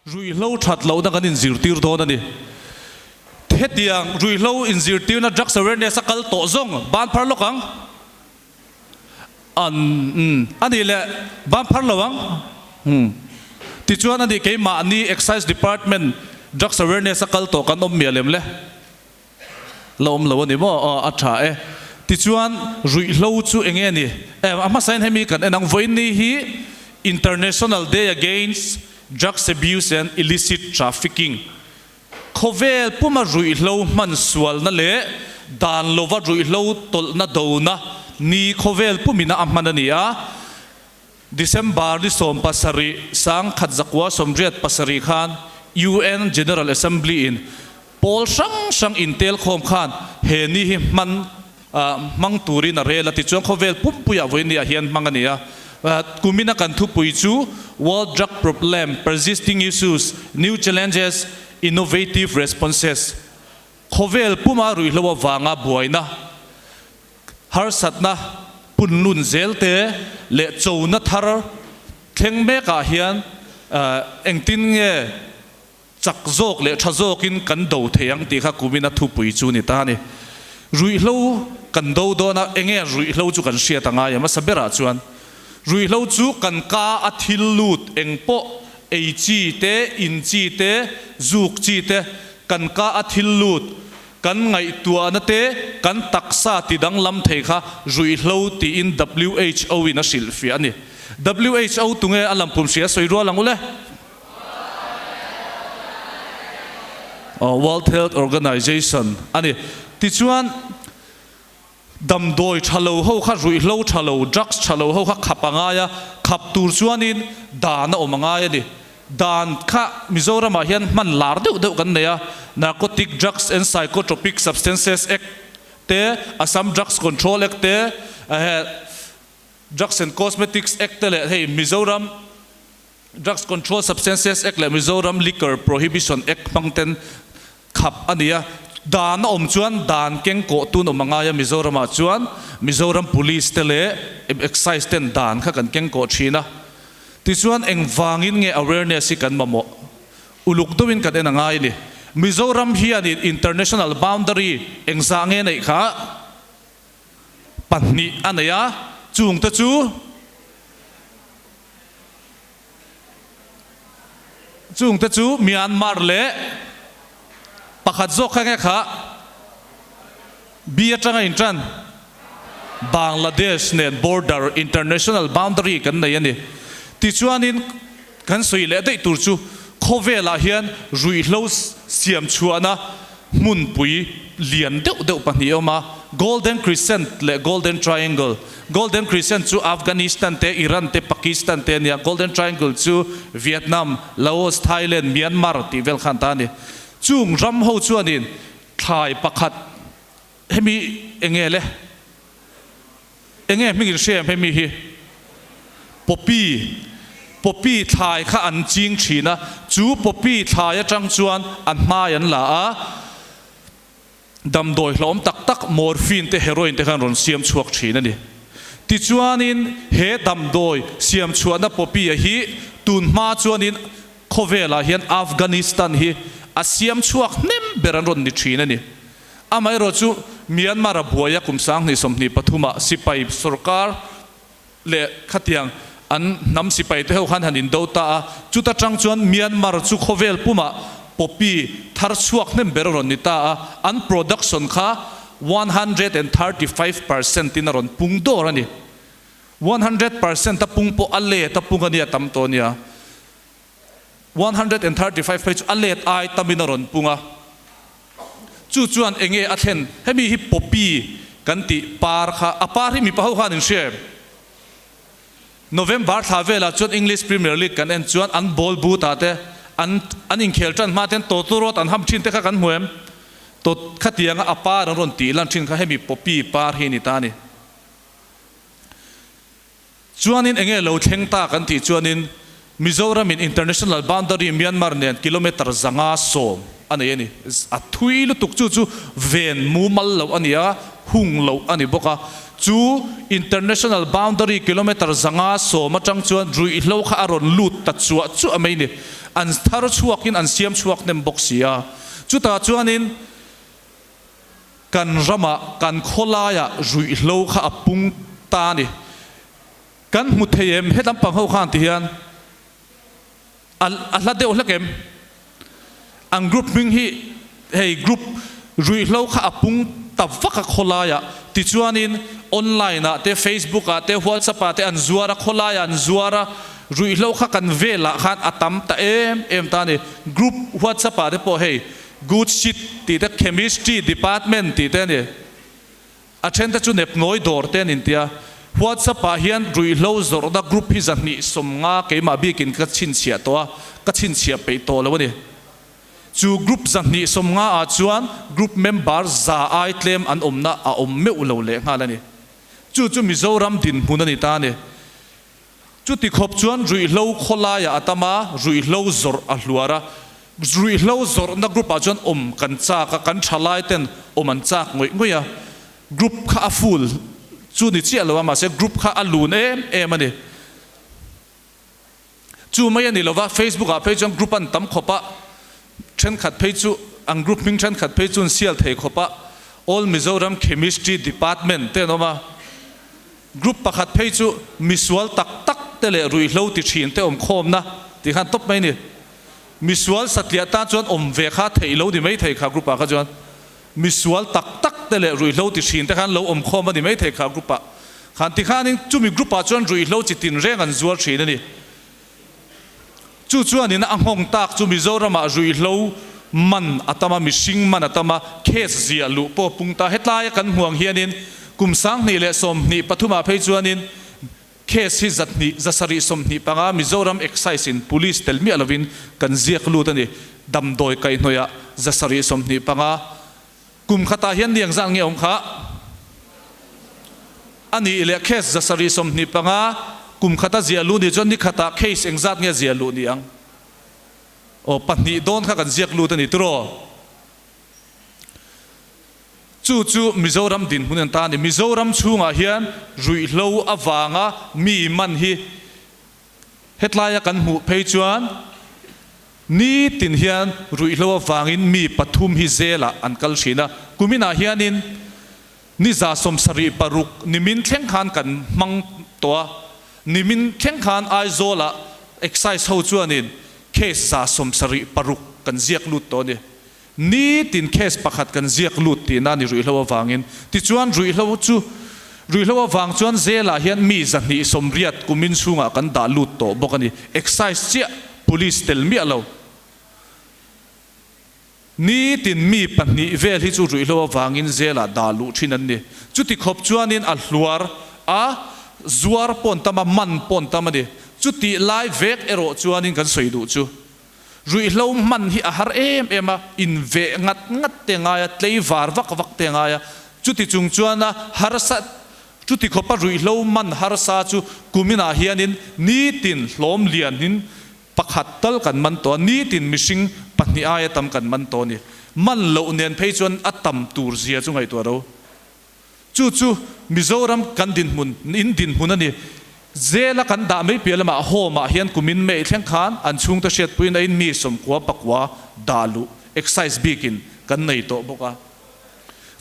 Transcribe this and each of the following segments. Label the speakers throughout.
Speaker 1: Ruihhlo that lohna kan inzirtir dawn a ni. Hetiang ruihhlo inzirtirna drugs awareness a kal tawh zawng ban phar lawk ang. An umm a nih leh ban phar lo ang. Umm tichuan a nih keimahni Excise Department drugs awareness a kal tawh kan awm mial em le? La awm lo a ni maw? Aw a tha e. Tichuan ruihhlo chu eng nge ni? Em a hmasain hemi kan en ang vawiinni hi International Day Against Drugs Abuse and Illicit Trafficking Khawvel puma ruihhlo hman sualna leh dan lova ruihhlo tawlhna dona ni khawvel pumina a hman a ni a. December ni 17 1987 khan UN General Assembly in pawl hrang hrang intel khawm khan he ni hi hman hmang turin a rel a tichuan khawvel pumpuiah vawinia hian hmang a ni a. Kumina kan thupui chu World Drug Problem, Persisting Issues, New Challenges, Innovative Responses, Khawvel puma ruihhlo avanga buaina, harsatna punlun zel te leh chona thar thleng mekah hian engtin nge chak zawk leh tha zawkin kan do thei ang tih kha kumina thupui chu ni ta a ni. Ruihhlo kan do dawn a, enge ruihhlo chu kan hriat a ngai a hmasa berah chuan ruihhlo chu kan ka a thil lut eng pawh ei chi te, in chi te, zuk chi te kan ka a thil lut kan ngaihtuahna te kan taksa ti danglam thei kha ruihhlo tiin WHO in a hrilhfiah a ni. WHO tunge a lampum hria sawi rual ang u le? World Health Organization a ni. Tichuan, damdawi tha lo ho kha, ruihhlo tha lo, drugs tha lo ho kha khap a ngai a, khap tur chuanin dan a awm a ngai a ni. Dan kha Mizoramah hian hman lar deuh deuh kan nei a, Narcotic Drugs and Psychotropic Substances Act te, Assam Drugs Control Act te, Drugs and Cosmetics Act te leh hei Mizoram Drugs Control Substances Act leh Mizoram Liquor Prohibition Act hmang ten khap a ni a. Dan a awm chuan dan keng kawh tun awm a ngai a, Mizoramah chuan Mizoram Police te leh Excise ten dan kha kan keng kawh thin a. Tichuan engvangin nge awareness hi kan mamawh? Uluk deuhin kan en a ngai a ni. Mizoram hianin international boundary engzah nge neih kha? Pahnih a nei a, chungte chu. Chungte chu Myanmar leh pakhat zawk kha nge kha B atanga intan Bangladesh nen border international boundary kan nei a ni. Tichuanin kan sawi leh daih tur chu khawvelah hian ruihhlo siam chhuahna hmunpui lian deuh deuh pahnih a awm a, Golden Crescent leh Golden Triangle. Golden Crescent chu Afghanistan te, Iran te, Pakistan te a nia, Golden Triangle chu Vietnam, Laos, Thailand, Myanmar tih vel khan ta a ni. Chung ram ho chuanin thlai pakhat hemi enge le? Enge hming in hria em hemi hi? Poppy, Poppy thlai kha an ching thin a, chu poppy thlai atang chuan a hnai an la a, damdawi hlawm tak tak morphine te heroin te khan rawn siam chhuak thin a ni. Tichuanin he damdawi siam chhuahna poppy a hi tun hma chuanin khawvelah hian Afghanistan hi a siam chhuak hnem ber an rawn ni thin a ni. Amaherawh chu Myanmar a buai a kum 2023 ah sipai sorkar leh khatiang an hnam sipai te ho khan han indo ta a, chuta tang chuan Myanmar chu khawvel pumah poppy thar chhuak hnem ber a rawn ni ta a, an production kha 135% in a rawn pung dawr a ni. 100% a pung pawh a let a pung a nia tam tawh a nia. 135 phei chu a let ai tamin a rawn pung a, chu chuan enge a thlen? Hemi hi poppy kan tih par kha, a par hi mipa ho khan in hria em? November thla velah chuan English Premier League kan en chuan an ball boot ah te an an inkhel tan hma ten tawtawrawt an ham thin te kha kan hmu em? Tawt khatianga a par an rawn tih lan thin kha hemi poppy par hi a ni ta a ni. Chuanin enge lo thleng ta kan tih chuanin. Mizoram in international boundary Myanmar nen kilometre 510 a nei a ni. A thui lutuk chu chu ven mumal loh a ni a, hung loh a ni bawk a. Chu international boundary kilometre 510 atang chuan ruihhlo kha a rawn lut ta chuah chuah mai ni. An thar chhuakin an siam chhuak hnem bawk si a. Chutah chuanin kan ramah, kan khawlaiah ruihhlo kha a pung ta a ni. Kan hmu thei em? He lampang ho khan ti hian a a hla deuh hlek em? An group hming hi hei group ruihhlo kha a pung ta vak a khawlaiah tichuanin online ah te Facebook ah te WhatsApp ah te an zuar a khawlaiah an zuar a ruihhlo kha kan velah khan a tam ta em em ta a ni. Group WhatsApp ah te pawh hei good shit tih te chemistry department tih te a ni. A thente chu nepnawi dawr te an intia. WhatsApp ah hian ruihhlo zawrhna group hi 250 keimah bikin ka chhinchhiah tawh a, ka chhinchhiah peih tawh lo a ni. Chu group 250 ah chuan group member za ai tlem an awmna a awm meuh lo lehnghal a ni. Chu chu Mizoram dinhmun a ni ta a ni. Chuti khawp chuan ruihhlo khawlaiah a tam a, ruihhlo zawrh a hluar a. Ruihhlo zawrhna group ah chuan awm kan chak a, kan thalai ten awm an chak ngawih ngawih a. Group kha a full chu ni chiah lo a, mahse group kha a lun em em a ni. Chu mai a ni lova, Facebook ah phei chuan group an tam khawp a, thenkhat phei chu an group hming thenkhat phei chu an sial thei khawp a, All Mizoram Chemistry Department te an awm a. Group pakhat phei chu misual tak tak te leh ruihhlo ti thin te awm khawmna tih khan tawp mai a ni. Misual satliah tan chuan awm ve kha theih lo ni mai thei kha group ah kha chuan misual tak tak te leh ruihhlo ti thin te khan lo awm khawm a ni mai thei kha group ah khan tikhanin chumi group ah chuan ruihhlo chi tin reng an zuar thin a ni. Chu chuanin a nghawng tak chu Mizoramah ruihhlo man a tam a, mihring man a tam a, case ziah luh pawh pung ta. Hetlaia kan hmuang hianin kum 2023 ah phei chuanin case hi 200, 725 Mizoram Excise in Police tel miah lovin kan ziak lut a ni. Damdawi kaihhnawih ah 725. Kum khatah hian ni engzat nge awm kha? A nih leh case 725 kum khata ziah luh ni chuan ni khatah case engzat nge ziah luh ni ang? Aw, pahnih dawn kha kan ziak lut a ni tiraw? Chu chu Mizoram dinhmun an ta a ni. Mizoram chhungah hian ruihhlo avanga mi man hi Hetlaia kan hmuh phei chuan nitin hian ruihhlo avangin mi pathum hi zelah an kal thin a, kuminah hianin ni 76 nimin thleng khan kan hmang tawh a, nimin thleng khan Aizawlah Excise ho chuanin case 76 kan ziak lut tawh a ni. Nitin case pakhat kan ziak lut tihna a ni ruihhlo avangin. Tichuan ruihhlo chu ruihhlo avang chuan zelah hian mi 280 kumin chhungah kan dah lut tawh bawk a ni. Excise chiah police tel miah lo. Nitin mi pahnih vel hi chu ruihhlo avangin zelah dah luh thin an ni. Chuti khawp chuanin a hluar a, zuar pawn tam a, man pawn tam a ni. Chutih lai vek erawh chuanin kan sawi duh chu. Ruihhlo hman hi a har em em a, inveh ngat ngat te ngai a, tlei var vak vak te ngai a, chuti chung chuan a harsa, chuti khawpa ruihhlo hman harsa chu kuminah hianin nitin hlawm lianin pakhat tal kan man tawh a, nitin mihring pahnih aia tam kan man tawh a ni. Man loh nen phei chuan a tam tur zia chu ngaihtuah ro. Chu chu Mizoram kan dinhmun, in dinhmun a ni. Zela kan dah mai piah lamah home ah hian kumin May thleng khan an chhungte hriatpuiin a in mi sawmkua pakua dah luh excise bikin kan nei tawh bawk a.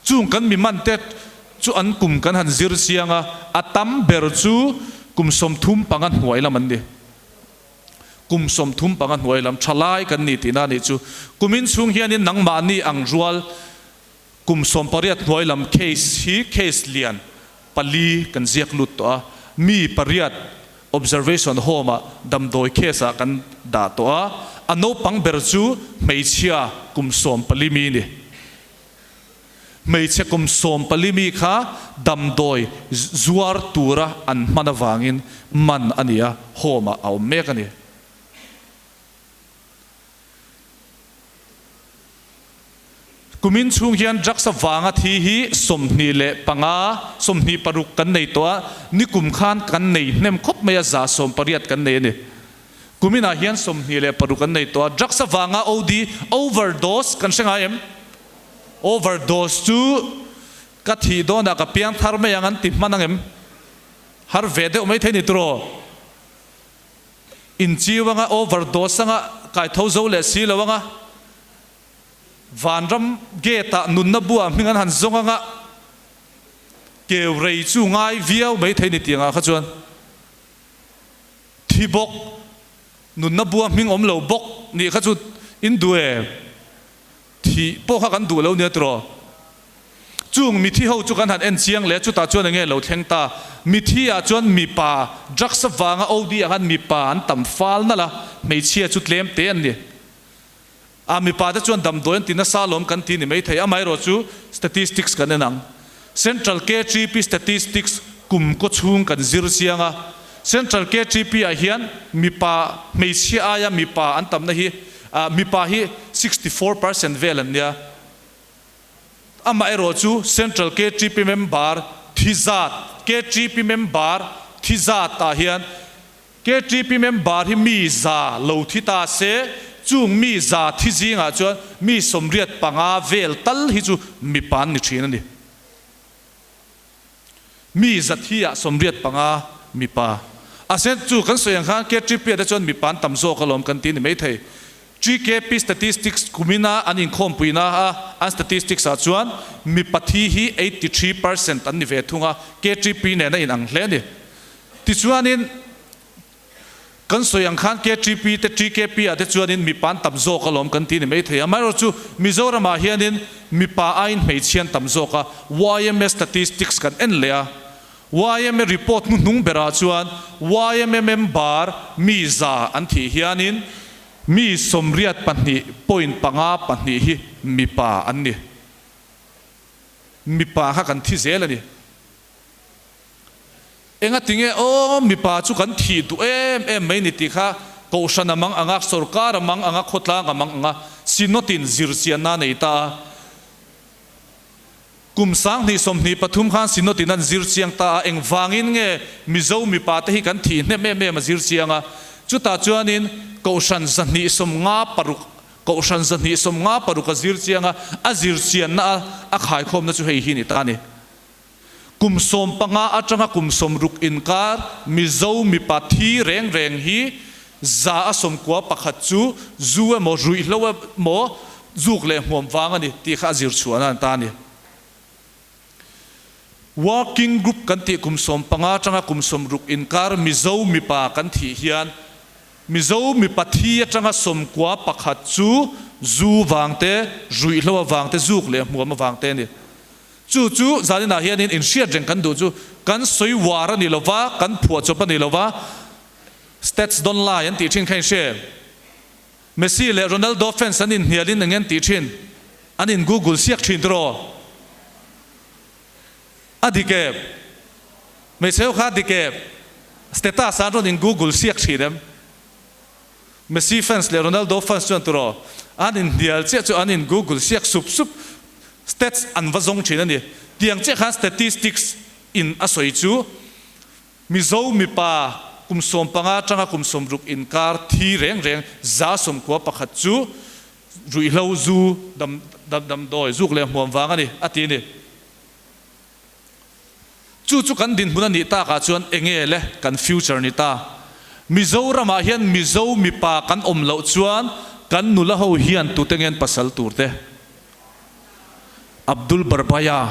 Speaker 1: Chung kan mi man te chu an kum kan han zir chiang a, a tam ber chu kum 35 hnuai lam an ni. Kum 35 hnuai lam thalai kan ni tihna a nih chu. Kumin chhung hianin nangmahni ang rual Kum 18 hnuai lam case hi case lian pali kan ziak lut tawh a, mi pariat observation home ah damdawi case ah kan dah tawh a, a naupang ber chu hmeichhia kum 14 mi ni. Hmeichhe kum 14 mi kha damdawi zuar tura an hman avangin man a ni a, home ah a awm mek a ni. Kumin chhung hian drugs avanga thi hi 25, 26 kan nei tawh a, nikum khan kan nei hnem khawp mai a, 180 kan nei a ni. Kuminah hian 26 an nei tawh a, drugs avanga OD, overdose, kan hre ngai em? Overdose chu ka thih dawnah ka piang thar mai ang an ti hman ang em? Har ve deuh mai thei ni turaw? Inchiu anga, overdose anga, kaitho zo leh si lo anga, Vanram gate ah nunna buah hming an han zawng anga, keu rei chu ngai viau mai thei ni tiangah kha chuan thi bawk, nunna bua hming awm lo bawk nih kha chu in duh em? Thih pawh kha kan duh lo nia tiraw? Chung mithi ho chu kan han en chiang leh chutah chuan enge lo thleng ta? Mithi ah chuan mipa drugs avanga OD ah khan mipa an tam fal nalh a, hmeichhia chu tlem te an ni. A mipa te chuan damdawi an ti nasa alawm kan ti ni maithei, amaherawh chu statistics kan en ang. Central KTP statistics kum kaw chhung kan zir chiang a, Central KTP ah hian mipa hmeichhia aia mipa an tamna hi mipa hi 64% vel an nia. Amaherawh chu Central KTP member thi zat KTP member thi zat ah hian KTP member hi mi za lo thi ta se, chung mi za thi zingah chuan mi 85 vel tal hi chu mipa an ni thin a ni. Mi za thi ah 85 mipa. A sen chu kan sawi ang khan KTP ah te chuan mipa an tam zawk alawm kan ti ni maithei. TKP statistics kumina an inkhawmpuina a an statistics ah chuan mipa thi hi 83% an ni ve thung a, KTP nen a inang hle a ni. Tichuanin, kan sawi ang khan KTP te TKP ah te chuanin mipa an tam zawk alawm kan ti ni mai thei a. Amaherawhchu Mizoramah hianin mipa aiin hmeichhia an tam zawk a, yma statistics kan en leh a. Yma report hnuhnung berah chuan yma member mi za an thih hianin mi 82.52 hi mipa an ni. Mipa kha kan thi zel a ni. Engatinge aw mipa chu kan thih duh em em mai ni tih kha Kohhran a mang ang a, Sorkar a mang ang a, khawtlang a mang ang a, Synod-in zirchianna a nei ta a. Kum 2023 khan Synod-in an zirchiang ta a, engvangin nge Mizo mipa te hi kan thih hnem em em a zirchiang a. Chutah chuanin Kohhran 256 Kohhran 256 a zirchiang a, a zirchianna a a khaikhawmna chu hei hi ni ta a ni. Kum 15 atanga kum 60 inkar Mizo mipa thi reng reng hi 91% chu zu emaw ruihhlo emaw zuk leh hmuam vang a ni tih kha a zir chhuahna an ta a ni. Working Group kan tih kum 15 atanga kum 60 inkar Mizo mipa kan thih hian Mizo mipa thi atanga 91% chu zu vang te, ruihhlo avang te, zuk leh hmuam avang te a ni. Chu chu zaninah hianin inhriat reng kan duh chu kan sawi uar a ni lova, kan phuah chawp a ni lova, stats don't lie an tih thin kha inhre. Messi leh Ronaldo fans an inhnialin eng an tih thin? An in google siak thin tiraw? A dik em? Hmeichhe ho kha a dik em? Status ah an rawn in google siak thin em? Messi fans leh Ronaldo fans chuan turaw an inhnial chiah chu an in google siak sup sup stats an va zawng thin a ni. Tiang chiah khan statistics in a sawi chu Mizo mipa kum 15 atanga kum 60 inkar thi reng reng 91% chu ruihhlo zu dam damdawi zuk leh hmuam vang a ni a ti a ni. Chu chu kan dinhmun a nih takah chuan enge le kan future ni ta? Mizoramah hian Mizo mipa kan awm loh chuan kan nula ho hian tute ngen pasal tur te? Abdul Barbaya,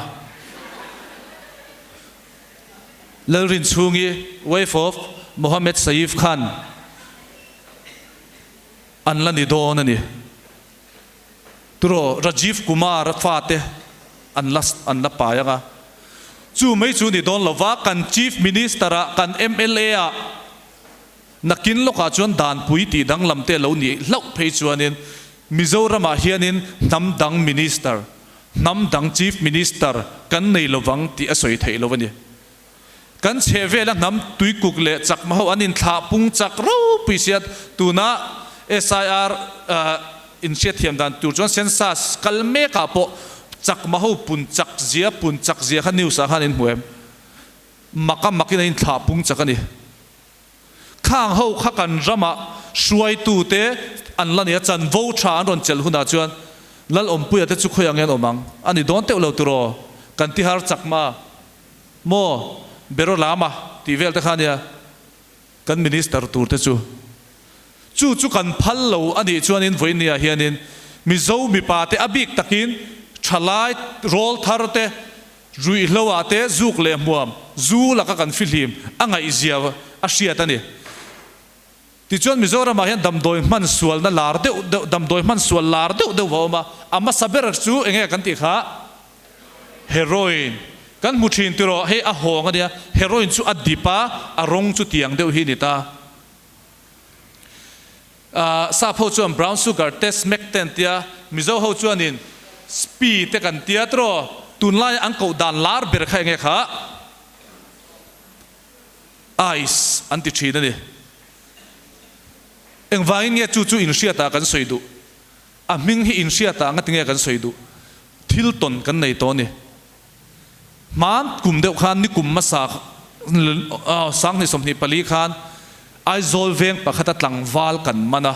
Speaker 1: Lalrinchhungi, wife of Mohammed Saif Khan an la ni dawn a ni. Turaw Rajiv Kumar a fate an la an la pai ang a, chu mai chu ni dawn lova kan Chief Minister ah kan mla ah nakin lawkah chuan danpui tih danglam te lo nih hlauh phei chuanin Mizoram ah hianin hnam dang Minister, hnam dang Chief Minister kan nei lovang tih a sawi theih lo a ni. Kan chheh vela hnam tuikuk leh chakma ho an inthlah pung chak ropui sia, tuna SIR inhriatthiam dan tur chuan census kal mekah pawh chakma ho pun chak zia pun chak zia kha news ah khan in hmu em? Maka makin an inthlah pung chak a ni. Khang ho kha kan ramah hruaitute an la nia, chanvo tha an rawn chelh hunah chuan Lalawmpuia te chu khawiah nge an awm ang? A ni dawn teuh lo tiraw? Kan ti har chak ma maw? Beraw lama tih vel te kha nia kan minister tur te chu. Chu chu kan phal lo a nih chuanin vawinia hianin Mizo mipa te a bik takin thalai rawl thar te Ruihhlo ah te zuk leh hmuam zu laka kan fihlim a ngaihzia a hriat a ni. Tichuan Mizoram ah hian damdawi hman sualna lar deuh deuh damdawi hman sual lar deuh deuh a awm a, a hmasa ber chu enge kan tih kha heroin kan hmu thin tiraw hei a hawng a nia, heroin chu a dip a, a rawng chu tiang deuh hi a ni ta. Sap ho chuan brown sugar te smack te an tia, Mizo ho chuanin spi te kan tia tiraw? Tunlaia an koh dan lar ber kha enge kha? Ice an ti thin a ni. Engvangin nge chu chu inhriatah kan sawi duh? A hming hi inhriatah nga tinge kan sawi duh? Thil tawn kan nei tawh a ni. Hmaan kum deuh khan nikum hmasa 2024 khan Aizawl veng pakhata tlangval kan man a,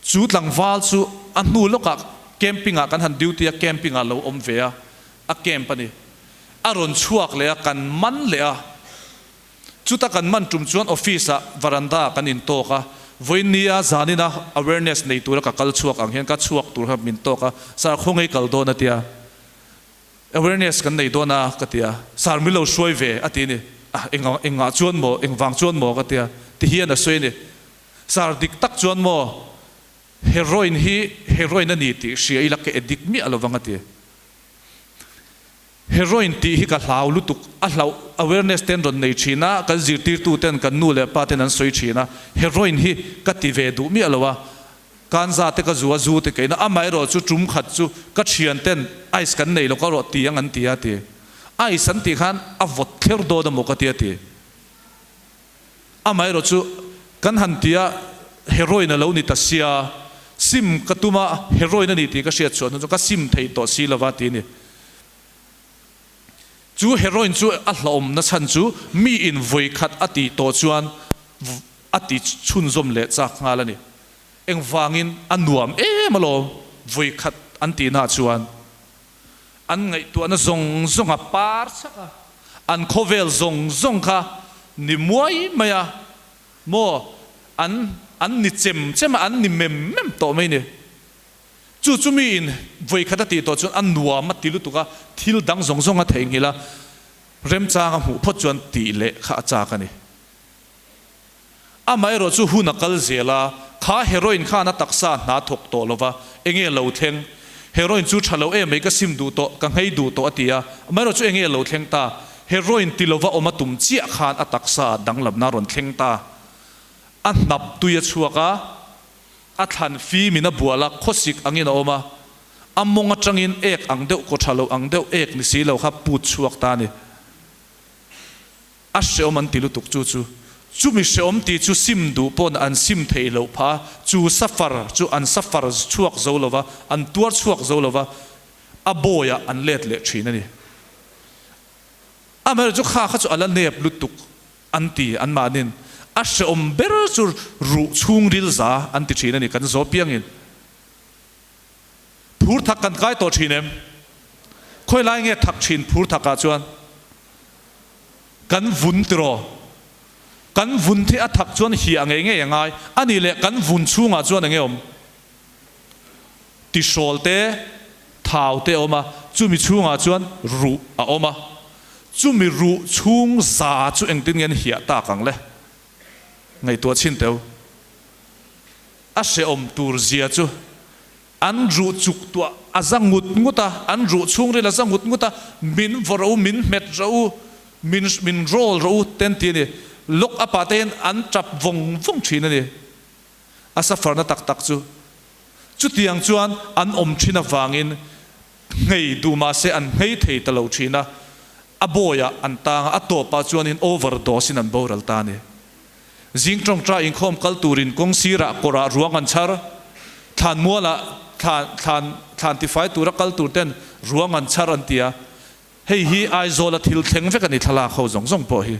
Speaker 1: chu tlangval chu a hnu lawkah camping ah kan han duty a, camping ah lo awm ve a, a camp a ni. A rawn chhuak leh a, kan man leh a. Chuta kan man tum chuan office ah varanda ah kan intawk a, vawinia zanina awareness nei tura ka kal chhuak ang hian ka chhuak tur kha min tawk a, sir khawngaih kal dawn a tia. Awareness kan nei dawn a ka ti a, sir min lo hruai ve a ti ni, ah eng engah chuan maw, engvang chuan maw ka ti a, ti hian a sawi a ni, sir dik tak chuan maw heroin hi heroin a ni tih hria ila ka addict miah lo vang a ti, heroin tih hi ka hlau lutuk a hlauh awareness ten rawn nei thin a, kan zirtirtu ten kan nu leh pa ten an sawi thin a, heroin hi ka ti ve duh miah lo a, Kanza te ka zu a, zu te ka in a, amaherawh chu tum khat chu ka thian ten ice kan nei lo ka rawh ti ang an ti a ti. Ice an tih khan a vawt thler dawn a maw ka ti a ti. Amaherawh chu kan han ti a, heroin a lo ni ta sia, sim ka tum a, heroin a ni tih ka hriat chhuah hnu chu ka sim thei tawh si lova ti a ni. Chu heroin chu a hlauhawmna chhan chu mi in vawi khat a tih tawh chuan a ti chhunzawm leh chak nghal a ni. Engvangin a nuam em alawm vawi khat an tihna chuan an ngaihtuahna zawng zawng a par chak a, an khawvel zawng zawng kha ni muai mai a maw an an ni chem chem a, an ni mem mem tawh mai ni. Chu chu miin vawi khat a tih tawh chuan a nuam a ti lutuk a, thil dang zawng zawng a theihnghilh a, remchang a hmuh phawt chuan tih leh kha a chak a ni. Amaherawh chu hun a kal zel a, kha heroin khan a taksa hna thawk tawh lo va, enge lo thleng? Heroin chu tha lo em mai, ka sim duh tawh, ka nghei duh tawh a ti a, amaherawh chu enge lo thleng ta? Heroin ti lova awm a tum chiah khan a taksa ah danglamna a rawn thleng ta. A hnap tui a chhuak a, a thlan fim in a bual a, khawsik angin a awm a, a mawng atangin ek ang deuh kaw tha lo ang deuh ek ni si lo kha put chhuak ta a ni. A hreawm an ti lutuk chu chu. Chumi hreawm ti chu sim duh pawn an sim theih loh phah a, chu safar chu an safar chhuak zo lo va, an tuar chhuak zo lo va, a bawiah an let leh thin a ni. Amaherawhchu chu kha kha chu a la nep lutuk an ti anmahnin. A hreawm ber chu ruh chhungril za an ti thin a ni kan zawh piangin. Phur thak kan kai tawh thin em? Khawi lai nge thak thin phur thakah chuan? Kan vun tiraw? Kan vun the a thak chuan hiah ngei ngei a ngai. A nih leh kan vun chhungah chuan enge awm? Tihrawl te, thau te a awm a, chumi chhungah chuan ruh a awm a. Chumi ruh chhung za chu engtin nge an hiah tak ang le? Ngaihtuah chhin teu. A hrehawm tur zia chu An ruh chuk tuah a za ngut ngut a, an ruh chhungril a za ngut ngut a, min vaw rawh u, min hmet rawh u, min min roll rawh u te an ti a ni. Lock up ah te hian an tap vawng vawng thin a ni. A suffer na tak tak chu. Chutiang chuan an awm thin avangin nghei duh mahse an nghei thei ta lo thin a, a bawiah an tang a, a tawpah chuanin overdose in an boral ta a ni. Zing tawngtai inkhawm kal turin kawng sirah kawrah ruang an chhar. Thlan mualah thlan thlan thlan tifai tura kal tur ten ruang an chhar an ti a. Hei hi Aizawla thil thleng vek a ni thlalak ho zawng zawng pawh hi.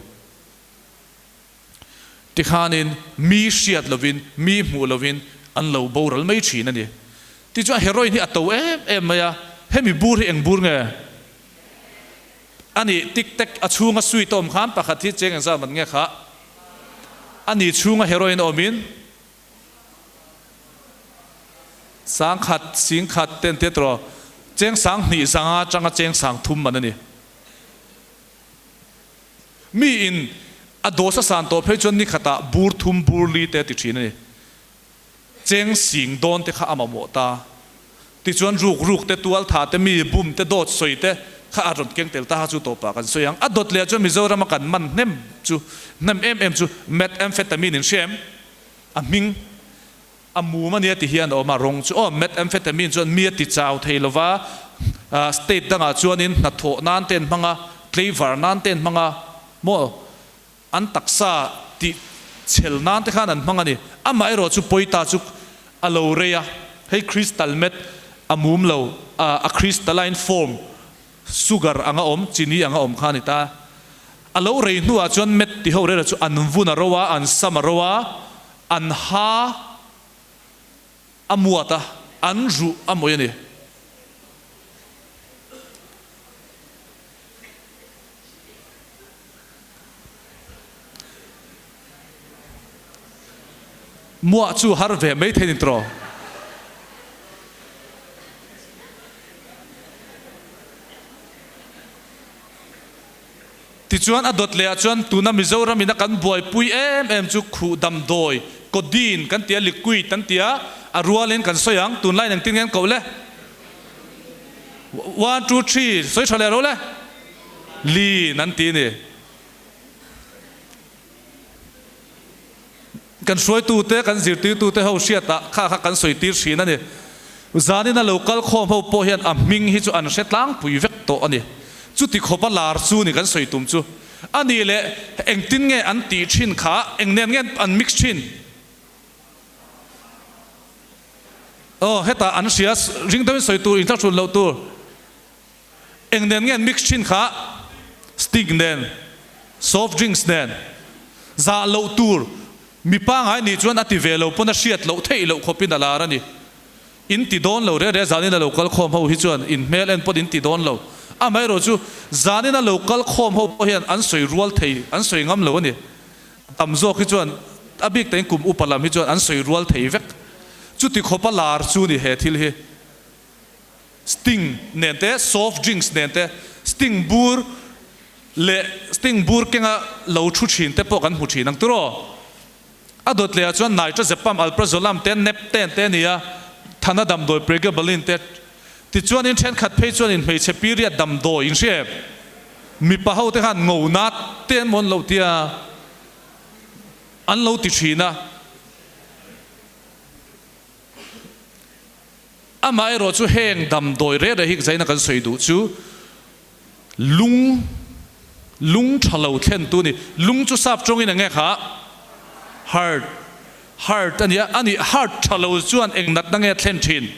Speaker 1: Tikhanin mi hriat lovin, mi hmuh lovin an lo boral mai thin a ni. Tichuan heroin hi a to em em mai a, hemi bur hi eng bur nge? A nih, tik tek a chhunga sweet a awm khan pakhat hi cheng engzat man nge kha? A ni chhunga heroin a awmin sangkhat, singkhat ten tia tawh cheng sanghnih zanga atanga cheng sangthum man a ni. Mi in a dawsa san tawh phei chuan nikhatah bur thum bur li te a ti thin a ni. Cheng sing dawn te kha a mamawh ta. Tichuan ruk ruk te, tual tha te, mi bum te, dawt sawi te kha a rawn keng tel ta kha chu tawpah kan sawi ang. A dawt leh chuan Mizorama kan man hnem chu, hnem em em chu methamphetamine in hria em? A hming a mum a nia ti hian a awm a, rawng chu aw methamphetamine chuan mi a ti chau thei lova, state dangah chuanin hnathawh nan te an hmang a, tleivar nan te an hmang a maw? An taksa tih chhel nan te khan an hmang a ni. Amaherawh chu pawita chu a lo rei a, hei crystal meth a mum lo, a crystalline form, sugar anga awm, chini anga awm kha a ni ta. A lo rei hnuah chuan meth ti ho rera chu an vun a ro a, an sam a ro a, an ha a muat a, an ruh a mawih a ni. Muah chu har ve mai thei ni tawh. Tichuan a dawt leh ah chuan tuna Mizoram in a kan buaipui em em chu khuh damdawi, codeine kan ti a, liquid kan ti a, a rualin kan sawi ang, tunlai in engtin nge an koh le? One, two, three, sawi tha leh ro le? Lin an ti a ni. Kan hruaitute, kan zirtirtute ho hriatah kha kha kan sawi tir thin a ni. Zanin a lo kal khawm ho pawh hian a hming hi chu an hre tlangpui vek tawh a ni. Chuti khawpa lar chu ni kan sawi tum chu. A nih leh engtin nge an tih thin kha, eng nen nge an mix thin? Aw hetah an hria ring deuhin sawi tur, inthlahrun loh tur. Eng nen nge an mix thin kha? Sting nen, soft drinks nen. Zah loh tur, mi pangai nih chuan a ti ve lo pawn a hriat loh theih loh khawpin a lar a ni. In ti dawn lo reh reh zanin a lo kal khawm ho hi chuan in hmel en pawt in ti dawn lo. Amaherawh chu zanin a lo kal khawm ho pawh hian an sawi rual thei, an sawi ngam lo a ni. Tam zawk hi chuan a bik takin kum upa lam hi chuan an sawi rual thei vek. Chuti khawpa lar chu ni he thil hi. Sting nen te, soft drinks nen te, sting bur leh sting bur kenga lo thu thin te pawh kan hmu thin ang tiraw? A dawt leh ah chuan nitrazepam, alprazolam te, nepten te a ni a, thana damdawi pregabalin te. Tichuanin thenkhat phei chuanin hmeichhe period damdawi in hria em? Mipa ho te khan ngo nat te an mawn lo tia an lo ti thin a. Amaherawh chu heng damdawi reh reh hi zaina kan sawi duh chu lung lung tha lo thlen tu a ni. Lung chu sap tawngin eng nge kha? Heart heart a nia. A nih heart tha lo chuan eng natna nge a thlen thin?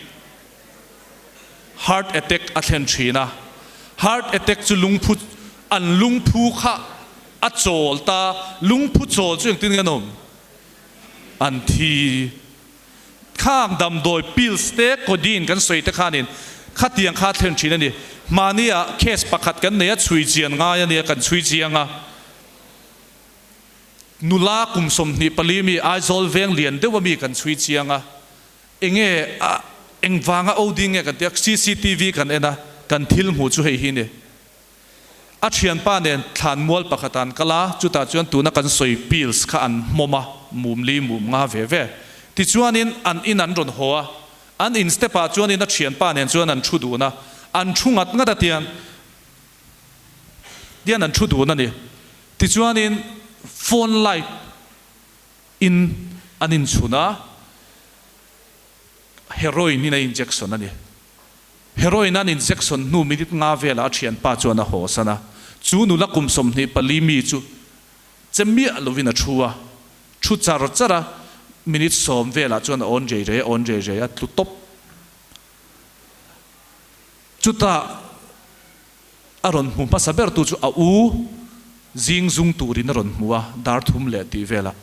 Speaker 1: Heart attack a thlen thin a. Heart attack chu lungphu an lungphu kha a chawl ta. Lungphu chawl chu engtin nge an awm? An thi. Khang damdawi pills te codeine kan sawi te khanin khatiang kha a thlen thin a ni. Hmani ah case pakhat kan nei a, chhui chian ngai a nia, kan chhui chiang a. Nula kum 24 mi Aizawl veng lian deuh a mi kan chhui chiang a. Enge a engvanga OD nge kan ti a, cctv kan en a, kan thil hmuh chu hei hi a ni. A thianpa nen thlanmual pakhat an kal a, chutah chuan tuna kan sawi pills kha an hmawm a, mum li mum nga ve ve. Tichuanin an in an rawn haw a, an in step ah chuanin a thianpa nen chuan an thu dun a, an thu ngat ngat a tiang tian an thu dun a ni. Tichuanin phone light in an inchhun a, heroin in a injection a ni. Heroin an injection hnu minute nga velah a thianpa chuan a haw san a, chu nula kum 24 mi chu che miah lovin a thu a, thu char char a, minute 10 velah chuan a awn rei rei a, awn rei rei a, tlu tawp. Chutah a rawn hmu hmasa ber tu chu a u zing zung turin a rawn hmu a, dar thum leh tih velah.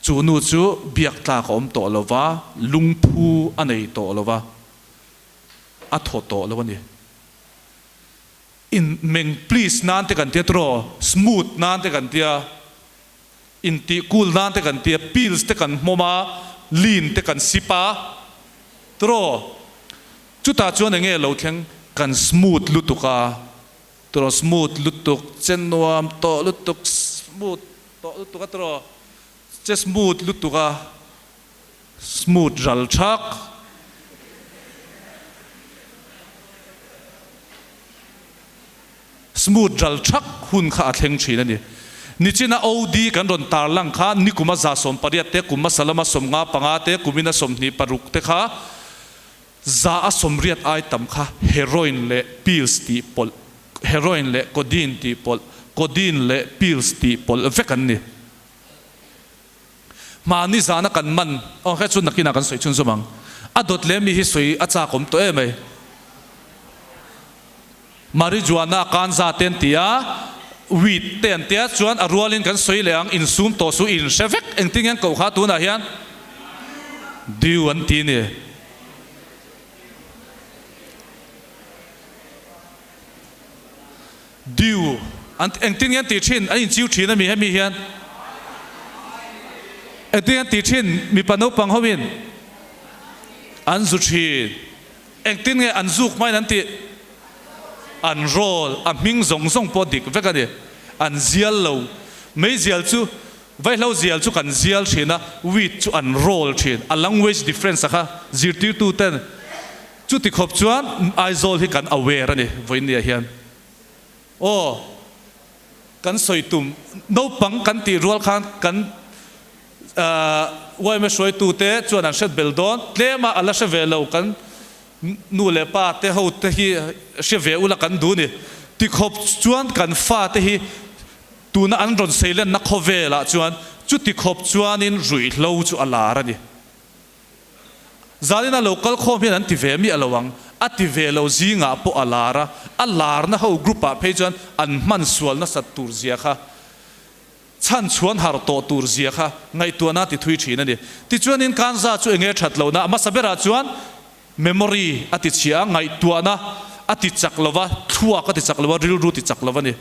Speaker 1: Chu nu chu biak tlak a awm tawh lo va, lungphu a nei tawh lo va, a thaw tawh lo a ni. In meng please nan te kan tia tiraw, smooth nan te kan tia, intih cool nan te kan tia, pills te kan hmawm a, lean te kan sip a tiraw. Chutah chuan enge lo thleng kan smooth lutuk a tiraw, smooth lutuk, che nuam tawh lutuk, smooth tawh lutuk a tiraw, che smooth lutuk a. Smooth ral thak. Smooth ral thak hun kha a thleng thin a ni. Nichina OD kan rawn tarlang kha nikuma 180 te, kum hmasa lama 55 te, kumina 26 te kha 180 ai tam kha heroin leh pills tih pawlh, heroin leh codeine tih pawlh, codeine leh pills tih pawlh vek an ni. Mahni zana kan man aw he chu nakinah kan sawi chhunzawm ang. A dawt leh mi hi sawi a chak awm tawh em ai. Marijuana kanza te an ti a, weed te an tia chuan a rualin kan sawi leh ang, insum tawh su in hre vek engtin nge an koh kha tunah hian dew an ti ni. Dew an engtin nge an tih thin? An inchiu thin a mi hemi hian? Engtin nge an tih thin? Mipa naupang hoin an zu thin. Engtin nge an zuk hmain an tih? An roll, a hming zawng zawng pawh dik vek a ni. An zial lo. Meizial chu, vaihlo zial chu kan zial thin a, weed chu an roll thin. A language difference a kha zirtirtu ten Chuti khawp chuan Aizawl hi kan aware a ni vawinia hian. Aw, kan sawi tum naupang kan tih rual khan kan yma hruaitute chuan an hret bel dawn, tlema a la hre ve lo kan nu leh pa te ho te hi hre ve ula kan duh ni. Ti khawp chuan kan fa te hi tuna an rawn seilenna khawvelah chuan chuti khawp chuanin ruihhlo chu a lar a ni. Zalina lo kal khawm hian an ti ve miah lo ang, a ti ve lo zingah pawh a lar a, a larna ho group ah phei chuan an hman sual nasat tur zia kha, chhan chhuan har tawh tur zia kha ngaihtuahna a ti thui thin a ni. Tichuanin Kanza chu enge that lohna a hmasa berah chuan memory a ti chhia a, ngaihtuahna a ti chak lo va, thluak a ti chak lo va, rilru ti chak lo a ni.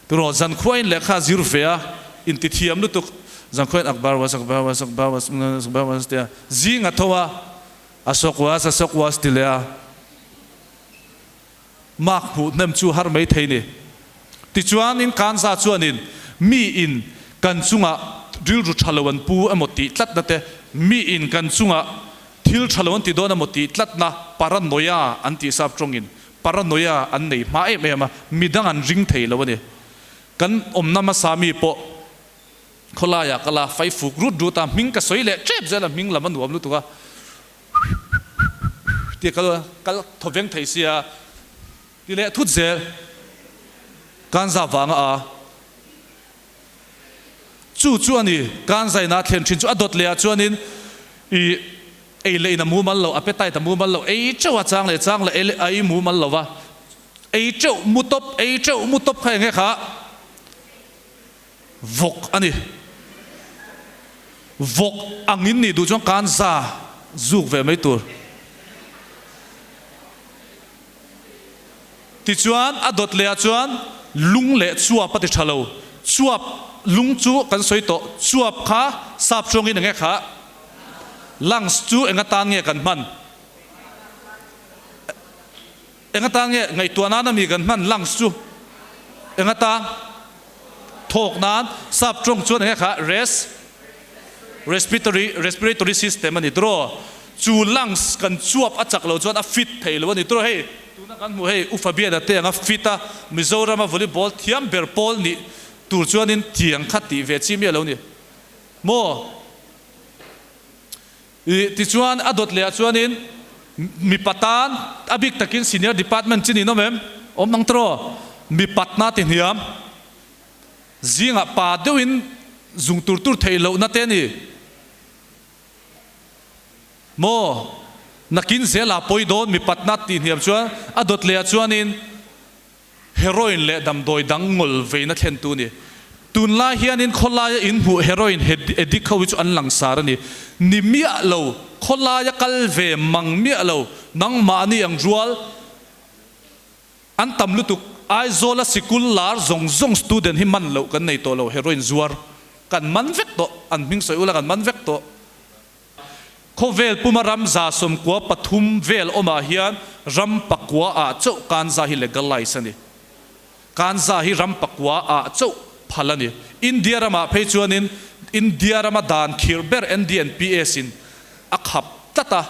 Speaker 1: Turaw zankhuain lehkha a zir ve a, intithiam lutuk zankhuain Akbar was Akbar was Akbar was Akbar was tia zing a tho a, Ashok was Ashok was ti leh a, mark hmuh hnem chu har mai thei ni. Tichuanin Kanza chuanin mi in kan chungah rilru tha lo an pu emaw tih tlatna te, mi in kan chungah thil tha lo an ti dawn emaw tih tlatna paranoia an tih sap tawngin Paranoia an nei hma em em a, midang an ring thei lo a ni. Kan awmna hmasa mi pawh khawlaiah ka la fai fuk rut rut a, hming ka sawi leh tep zel a, hming lam a nuam lutuk a, tia kal kal thaw veng thei sia ti leh thut zel. Kanza vanga a chu chu a ni, Kanzaina a thlen thin chu a dawt leh ah chuanin i Ei leh in a mumal lo, appetite a mumal lo, ei teuh a chang leh chang leh ei leh ei mumal lo va, ei teuh mu tawp, ei teuh mu tawp kha enge kha vawk a ni. Vawk angin nih duh chuan kan za zuk ve mai tur. Tichuan a dawt leh ah chuan lung leh chuap a ti tha lo. Chuap lung chu kan sawi tawh, chuap kha sap chuangin enge kha? Lungs chu eng atan nge kan hman? Eng atan nge ngaihtuah nan ami kan hman lungs chu? Eng atan? Thawk nan sap tawng chuan enge kha res respiratory respiratory system a ni tiraw? Chu lungs kan chuap a chak lo chuan a fit thei lo a ni tiraw? Hei tuna kan hmuh hei U Fabiana te anga fit a Mizorama volleyball thiam ber pawl nih tur chuanin tiang kha tih ve chi miah lo ni maw? I tichuan a dawt leh ah chuanin mipa tan a bik takin senior department chi niin awm em? Awm ang tiraw? Mipatna ti hniam zingah pa deuhin zung tur tur theih lohna te a ni maw? Nakin zela pawi dawn mipatna ti hniam chuan a dawt leh ah chuanin heroin leh damdawi dang ngawl veina thlentu a ni. Tunlai hianin khawlaia inhmuh heroin addict ho hi chu an langsar a ni. Ni miah lo, khawlaia kal ve mang miah lo, nangmahni ang rual an tam lutuk. Aizawla sikul lar zawng zawng student hi man loh kan nei tawh lo, heroin zuar kan man vek tawh, an hming sawi ula kan man vek tawh. Khawvel puma ram 93 vel awmah hian ram pakua ah chauh kanza hi legalize a ni. Kanza hi ram pakua ah chauh phal a ni. India ramah phei chuanin India rama dan khirh ber NDNPS in a khap tlat a.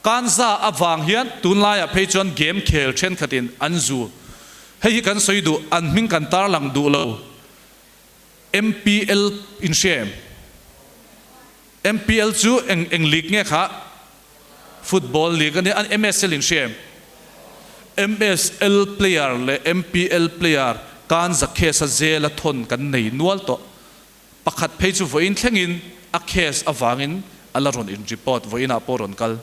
Speaker 1: Kanza avang hian tunlaiah phei chuan game khel thenkhatin an zu. Hei hi kan sawi duh, an hming kan tarlang duh lo. MPL in hria em? MPL chu eng eng league nge kha? Football league a nia, an MSL in hria em? MSL player leh MPL player kan za case a zel a thawn kan nei nual tawh. Pakhat phei chu vawiin thlengin a case avangin a la rawn in report, vawiinah pawh rawn kal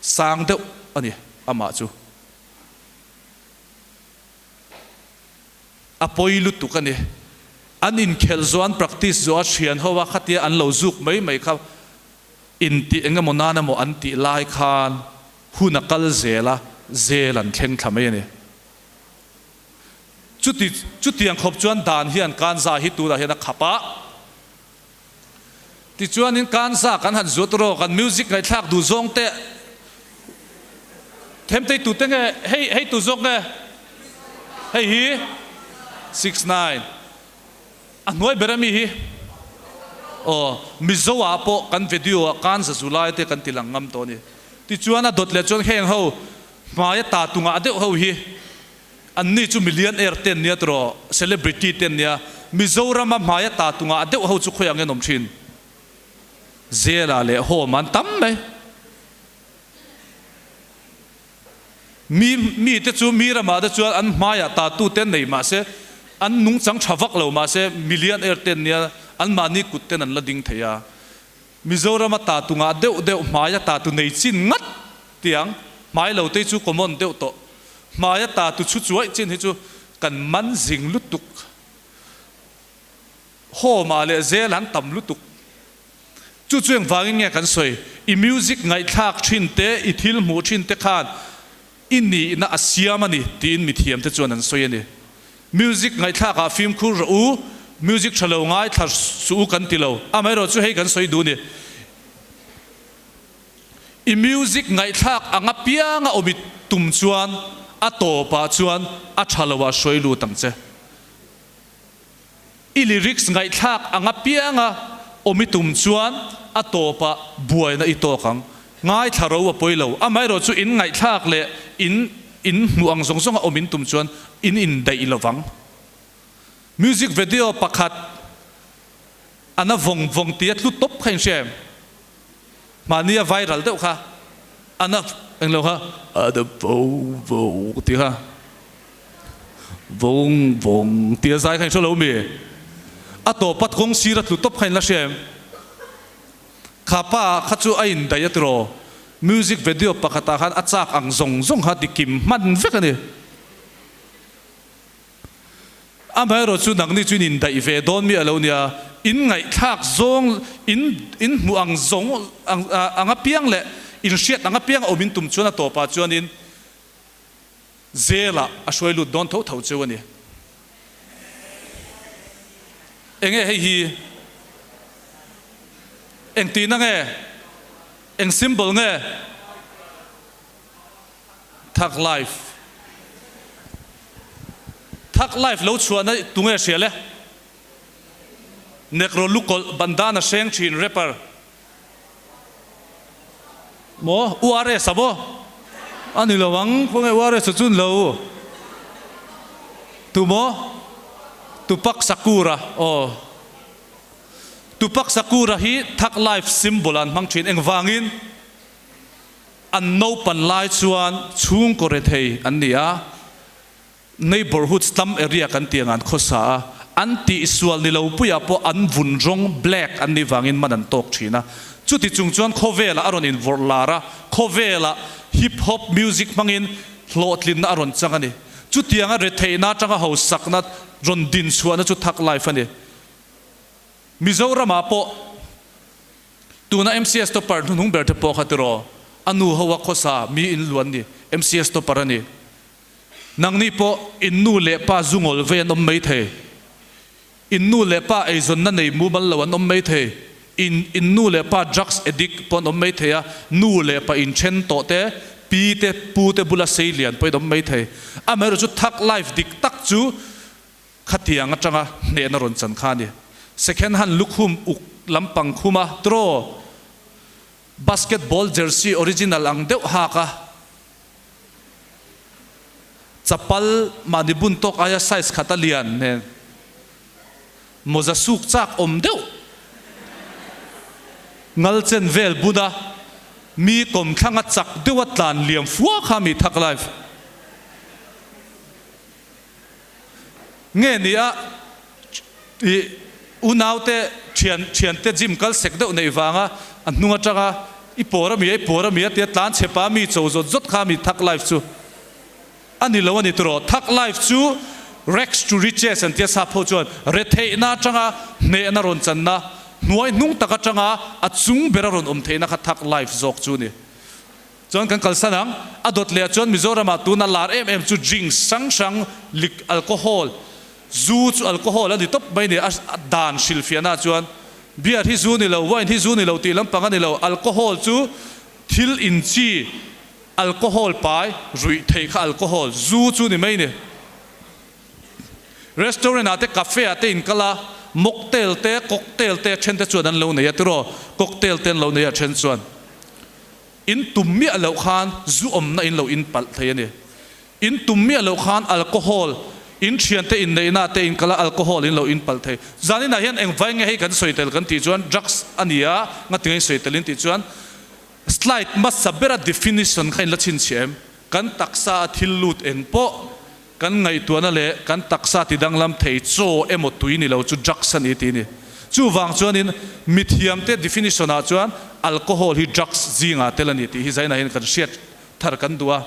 Speaker 1: sang deuh a ni amah chu. A pawi lutuk a ni. An inkhelh zawh an practice zawh a thian ho a khatia an lo zuk mai mai kha intih eng emaw nan emaw an tih lai khan hun a kal zel a, zel an thleng thla mai a ni. Chuti chutiang khawp chuan dan hian kanza hi tunah hian a khap a. Tichuanin kanza kan han zuat rawk an music ngaihthlak duh zawng te themtei tute nge hei hei tu zawk nge hei hi 69 a hnuai ber ami hi aw Mizo ah pawh kan video ah kanza zu lai te kan ti lang ngam tawh a ni. Tichuan a dawt leh chuan heng ho hmaia ta tungah deuh ho hi Anni chu millionaire te an nia tiraw, celebrity te an nia. Mizorama hmaia ta tungah deuh ho chu khawiah nge an awm thin? Zela leh Home an tam mai. Mi mite chu mi ramah te chuan an hmaiah ta tu te an nei mahse an nungchang tha vak lo mahse millionaire te an nia, anmahni kut ten an la ding thei a. Mizorama ta tungah deuh deuh hmaia ta tu nei chin ngat tiang hmai lo te chu common deuh tawh. Hmaia ta tu chhu chuaih chin hi chu kan man zing lutuk. Home ah leh zel an tam lutuk. Chu chu engvangin nge kan sawi? I music ngaihthlak thin te, i thil hmuh thin te khan i nihna a siam a ni tiin mithiam te chuan an sawi a ni. Music ngaihthlak ah fimkhur rawh u, music tha lo ngaithla suh u kan ti lo. Amaherawh chu hei kan sawi duh a ni. I music ngaihthlak ang apianga awm i tum chuan a tawpah chuan a tha lo ah hruai lut ang che. I lyrics ngaihthlak ang apianga awm i tum chuan a tawpah buaina i tawk ang. Ngaithla ro a pawi lo. Amaherawh chu in ngaihthlak leh in in hmuh ang zawng zawnga awm in tum chuan in indaih lovang. Music video pakhat a na vawng vawng tia tlu tawp kha in hria em? Mahni a viral deuh kha a na englo kha a na vawng vawng tih kha vawng vawng tia zai kha in hre lo mi? A tawpa kawng sir a tlu tawp kha in la hria em? Kha pa kha chu a indaih a tiraw? Music video pakhatah khan a chak ang zawng zawng kha tikim hman vek a ni. Amaherawh chu nangni chu in indaih ve dawn mi a lo nia, in ngaihthlak zawng, in in hmuh ang zawng ang ang apiang leh in hriat ang apiang a awm in tum chuan a tawpah chuanin zelah a hruai lut dawn tho tho cheu a ni. Enge hei hi? Eng tihna nge? Eng symbol nge? Thug life Thug life lo chhuahna tunge hria le? Negro lukawlh bandana hreng thin rapper maw URS a maw? A ni lo ang, khawnge URS a chun lo? Tu maw? Tupac Shakur a aw. Tupac Shakur a hi Thug life symbol ah an hmang thin engvangin? An naupan lai chuan chhungkaw rethei an ni a, neighbourhood slum area kan tih ang an khawsa a, an tihsual ni lo puiah pawh an vun rawng black an nih vangin man an tawk thin a. Chuti chung chuan khawvelah a rawn invawrh lar a, khawvelah hip hop music hmangin hlawhtlinna a rawn chang a ni. Chutianga retheihna atanga hausakna rawn dinchhuahna chu thug life a ni. Mizoramah pawh tuna MCS topper hnuhnung ber te pawh kha tiraw a nu ho a khawsa mi in luan ni MCS topper a ni. Nangni pawh in nu leh pa zu ngawl vei an awm mai thei. In nu leh pa eizawnna nei mumal lo an awm mai thei. In in nu leh pa drugs addict pawh an awm mai thei a, nu leh pa inthen tawh te, pi te, pu te bula sei lian pawhin awm mai thei. Amaherawhchu thug life dik tak chu khatiang atanga hnehna rawn chan kha a ni. Second hand lukhum uk lampang khuma draw basketball jersey original ang deuh hak a, Chapal mahni bun tawk aia size khat a lian nen mawza suk chak awm deuh ngal chen vel buna mi kawmthlanga chak deuha tlan liam fua kha mi thak life nge ni a i unaute thian thiante gym kal sek deuh neih vanga a hnung atanga i pawr ami a i pawr ami a tia tlan chhe pa mi cho zawt zawt kha mi thak life chu a ni lo a ni tawh thak life chu rags to riches an tia sap ho chuan retheihna atanga hnehna rawn channa hnuai hnung tak atanga a chung bera rawn awm theihna kha thak life zawk chu a ni. Chuan kan kalsan ang. A dawt leh ah chuan Mizoram ah tuna lar em em chu drinks hrang hrang, lik, alcohol, zu chu alcohol a ni tawp mai ni a dan hrilhfiahna ah chuan beer hi zu ni lo, wine hi zu ni lo tih lampang a ni lo, alcohol chu thil in chi, alcohol pai, ruih theih kha alcohol, zu chu ni mai ni. Restaurant ah te cafe ah te in kal a, mocktail te, cocktail te then te chuan an lo nei a tiraw, cocktail te an lo nei a then chuan. In tum miah loh khan zu awmna in lo in palh thei a ni. In tum miah loh khan alcohol, in thiante inneihna te in kal a alcohol in lo in palh thei. Zaninah hian eng vai nge hei kan sawi tel kan tih chuan drugs a ni a, ngatinge in sawi tel in tih chuan slide hmasa bera definition kha in la chhinchhiah em? Kan taksa a thil lut eng pawh Kan ngaihtuahna leh kan taksa tidanglam thei chaw emaw tui ni lo chu drugs a ni tih a ni. Chuvang chuanin mithiamte definition ah chuan alcohol hi drugs zingah tel a ni tih hi zainah hian kan hriat thar kan duh a.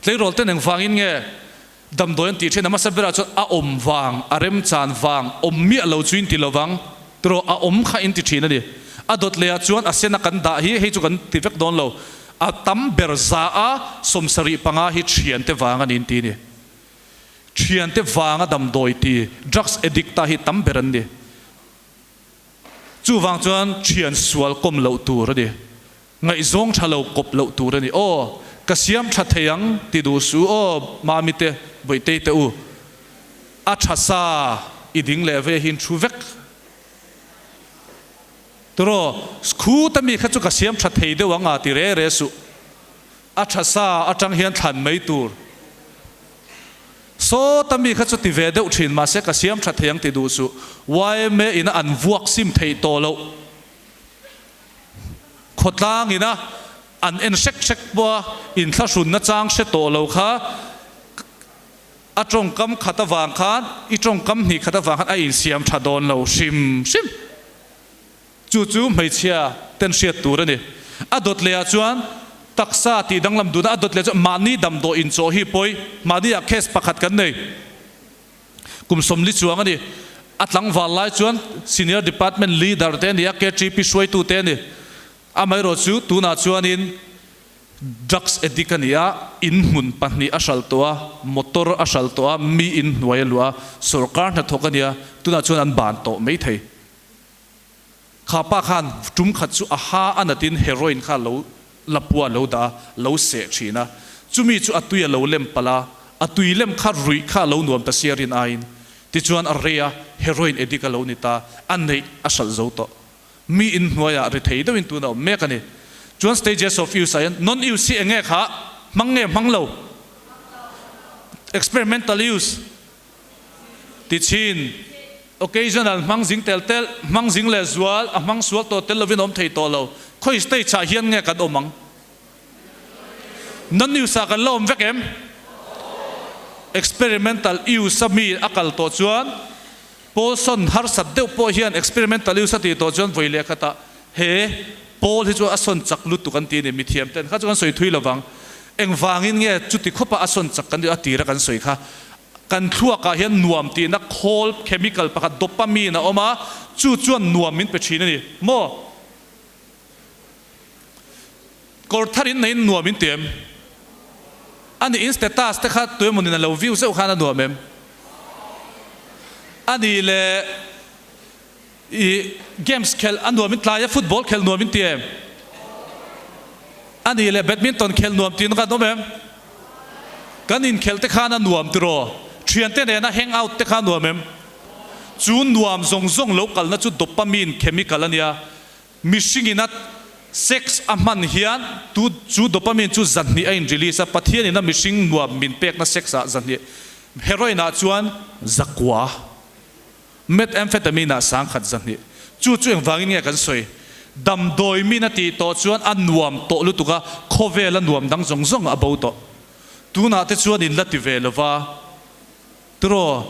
Speaker 1: Tleirawl ten engvangin nge damdawi an tih thin a hmasa berah chuan a awm vang, a remchan vang, awm miah lo chu in ti lovang tiraw a awm kha in ti thin a ni. A dawt lehah chuan a sena kan dah hi hei chu kan ti vek dawn lo. A tam ber za a 75 hi thiante vang a niin ti ni. Thiante vanga damdawi ti, drugs addict ta hi tam ber an ni. Chuvang chuan thian sual kawm loh tur a ni. Ngaihzawng tha lo kawp loh tur a ni. Aw, ka siam tha thei ang ti duh su aw Mami te, Bawihtei te u. A tha sa i ding leh ve hi in thu vek. Tiraw, Skhuta mi kha chu ka siam tha thei deuh ang a ti re re suh. A tha sa atang hian thlan mai tur. Sawta mi kha chu ti ve deuh thin mahse ka siam tha thei ang ti duh suh. Yma ina an vuak sim theih tawh loh. Khawtlang ina an en hrek hrek pawh a inthlahrunna chang hre tawh lo kha A tawngkam khat avang khan, i tawngkam hnih khat avang khan a insiam tha dawn lo hrim hrim. Chu chu hmeichhia ten hriat tur a ni. A dawt leh ah chuan taksa tih danglam duhna a dawt leh chuan mahni damdawi inchawh hi pawi. Mahni ah case pakhat kan nei. Kum 40 chuang a ni. A tlangval lai chuan senior department leader te a ni a, KTP hruaitu te a ni. Amaherawh chu tunah chuanin Drugs addict a ni a, in hmun pahnih a hralh tawh a, motor a hralh tawh a, mi in hnuai a luah a, sorkar hnathawk a nia, tunah chuan an ban tawh mai thei. Kha pa khan tum khat chu a ha a natin heroin kha lo lapua lo dah a, lo seh thin a, chumi chu a tui a lo lem palh a, a tui lem kha ruih kha a lo nuam ta sia rin aiin, tichuan a rei a, heroin addict a lo ni ta, a neih a hralh zo tawh. Mi in hnuaiah ri thei deuhin tun a awm mek a ni. Chuan stages of use ah hian non use hi enge kha hmang nge hmang lo? Experimental use ti chin, occasional hmang zing tel tel, hmang zing leh zual, a hmang sual tawh tel lovin a awm thei tawh lo. Khawi stage ah hian nge kan awm ang? Non use ah kan la awm vek em? Experimental use a mi a kal tawh chuan Paulson harsat deuh pawh hian experimental use a tih tawh chuan vawi leh khatah he Paul hi chu a sawn chak lutuk an ti a ni, mithiam ten kha chu kan sawi thui lovang. Engvangin nge chuti khawpa a sawn chak kan tih a tira kan sawi kha. Kan thluakah hian nuam tihna khawl, chemical, pakhat dopamine a awm a, chu chuan nuam min pe thin a ni maw? Kawr thar in neiin nuam in ti em? A nih in status te kha tuemawnin a lo view zeuh khan a nuam em? A nih leh i games khelh a nuam in tlai a football khelh nuam in ti em? A nih leh badminton khelh nuam tihna kha an awm em? Kan inkhelh te khan a nuam tiraw? Thiante nena hang out te kha a nuam em? Chu nuam zawng zawng lo kalna chu dopamine chemical a nia. Mihringin a sex a hman hian tu chu dopamine chu zahnih a in release a, Pathianin a mihring nuam min pekna sex ah zahnih, heroin ah chuan zakua, methamphetamine ah sangkhat zahnih. Chu chu engvangin nge kan sawi? Damdawi min a tih tawh chuan a nuam tawh lutuk a, khawvel a nuam dang zawng zawng a bo tawh. Tunah te chuan in la ti ve lova tiraw?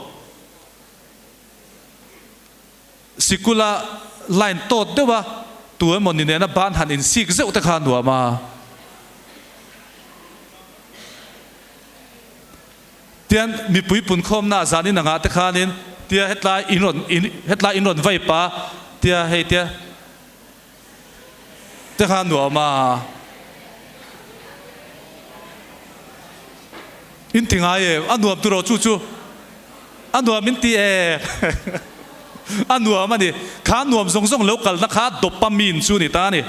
Speaker 1: Sikula line tawt deuh a, tu emaw ni nena ban han insik zeuh te kha a nuam a. Tian mipui punkhawmna ah zan in angah te khanin tia hetlai in rawn in hetlai in rawn vai pa tia hei tia te kha a nuam a. In ti ngai em? A nuam turaw chu chu a nuam in ti em? A nuam a ni. Kha nuam zawng zawng lo kalna kha dopamine chu ni ta a ni.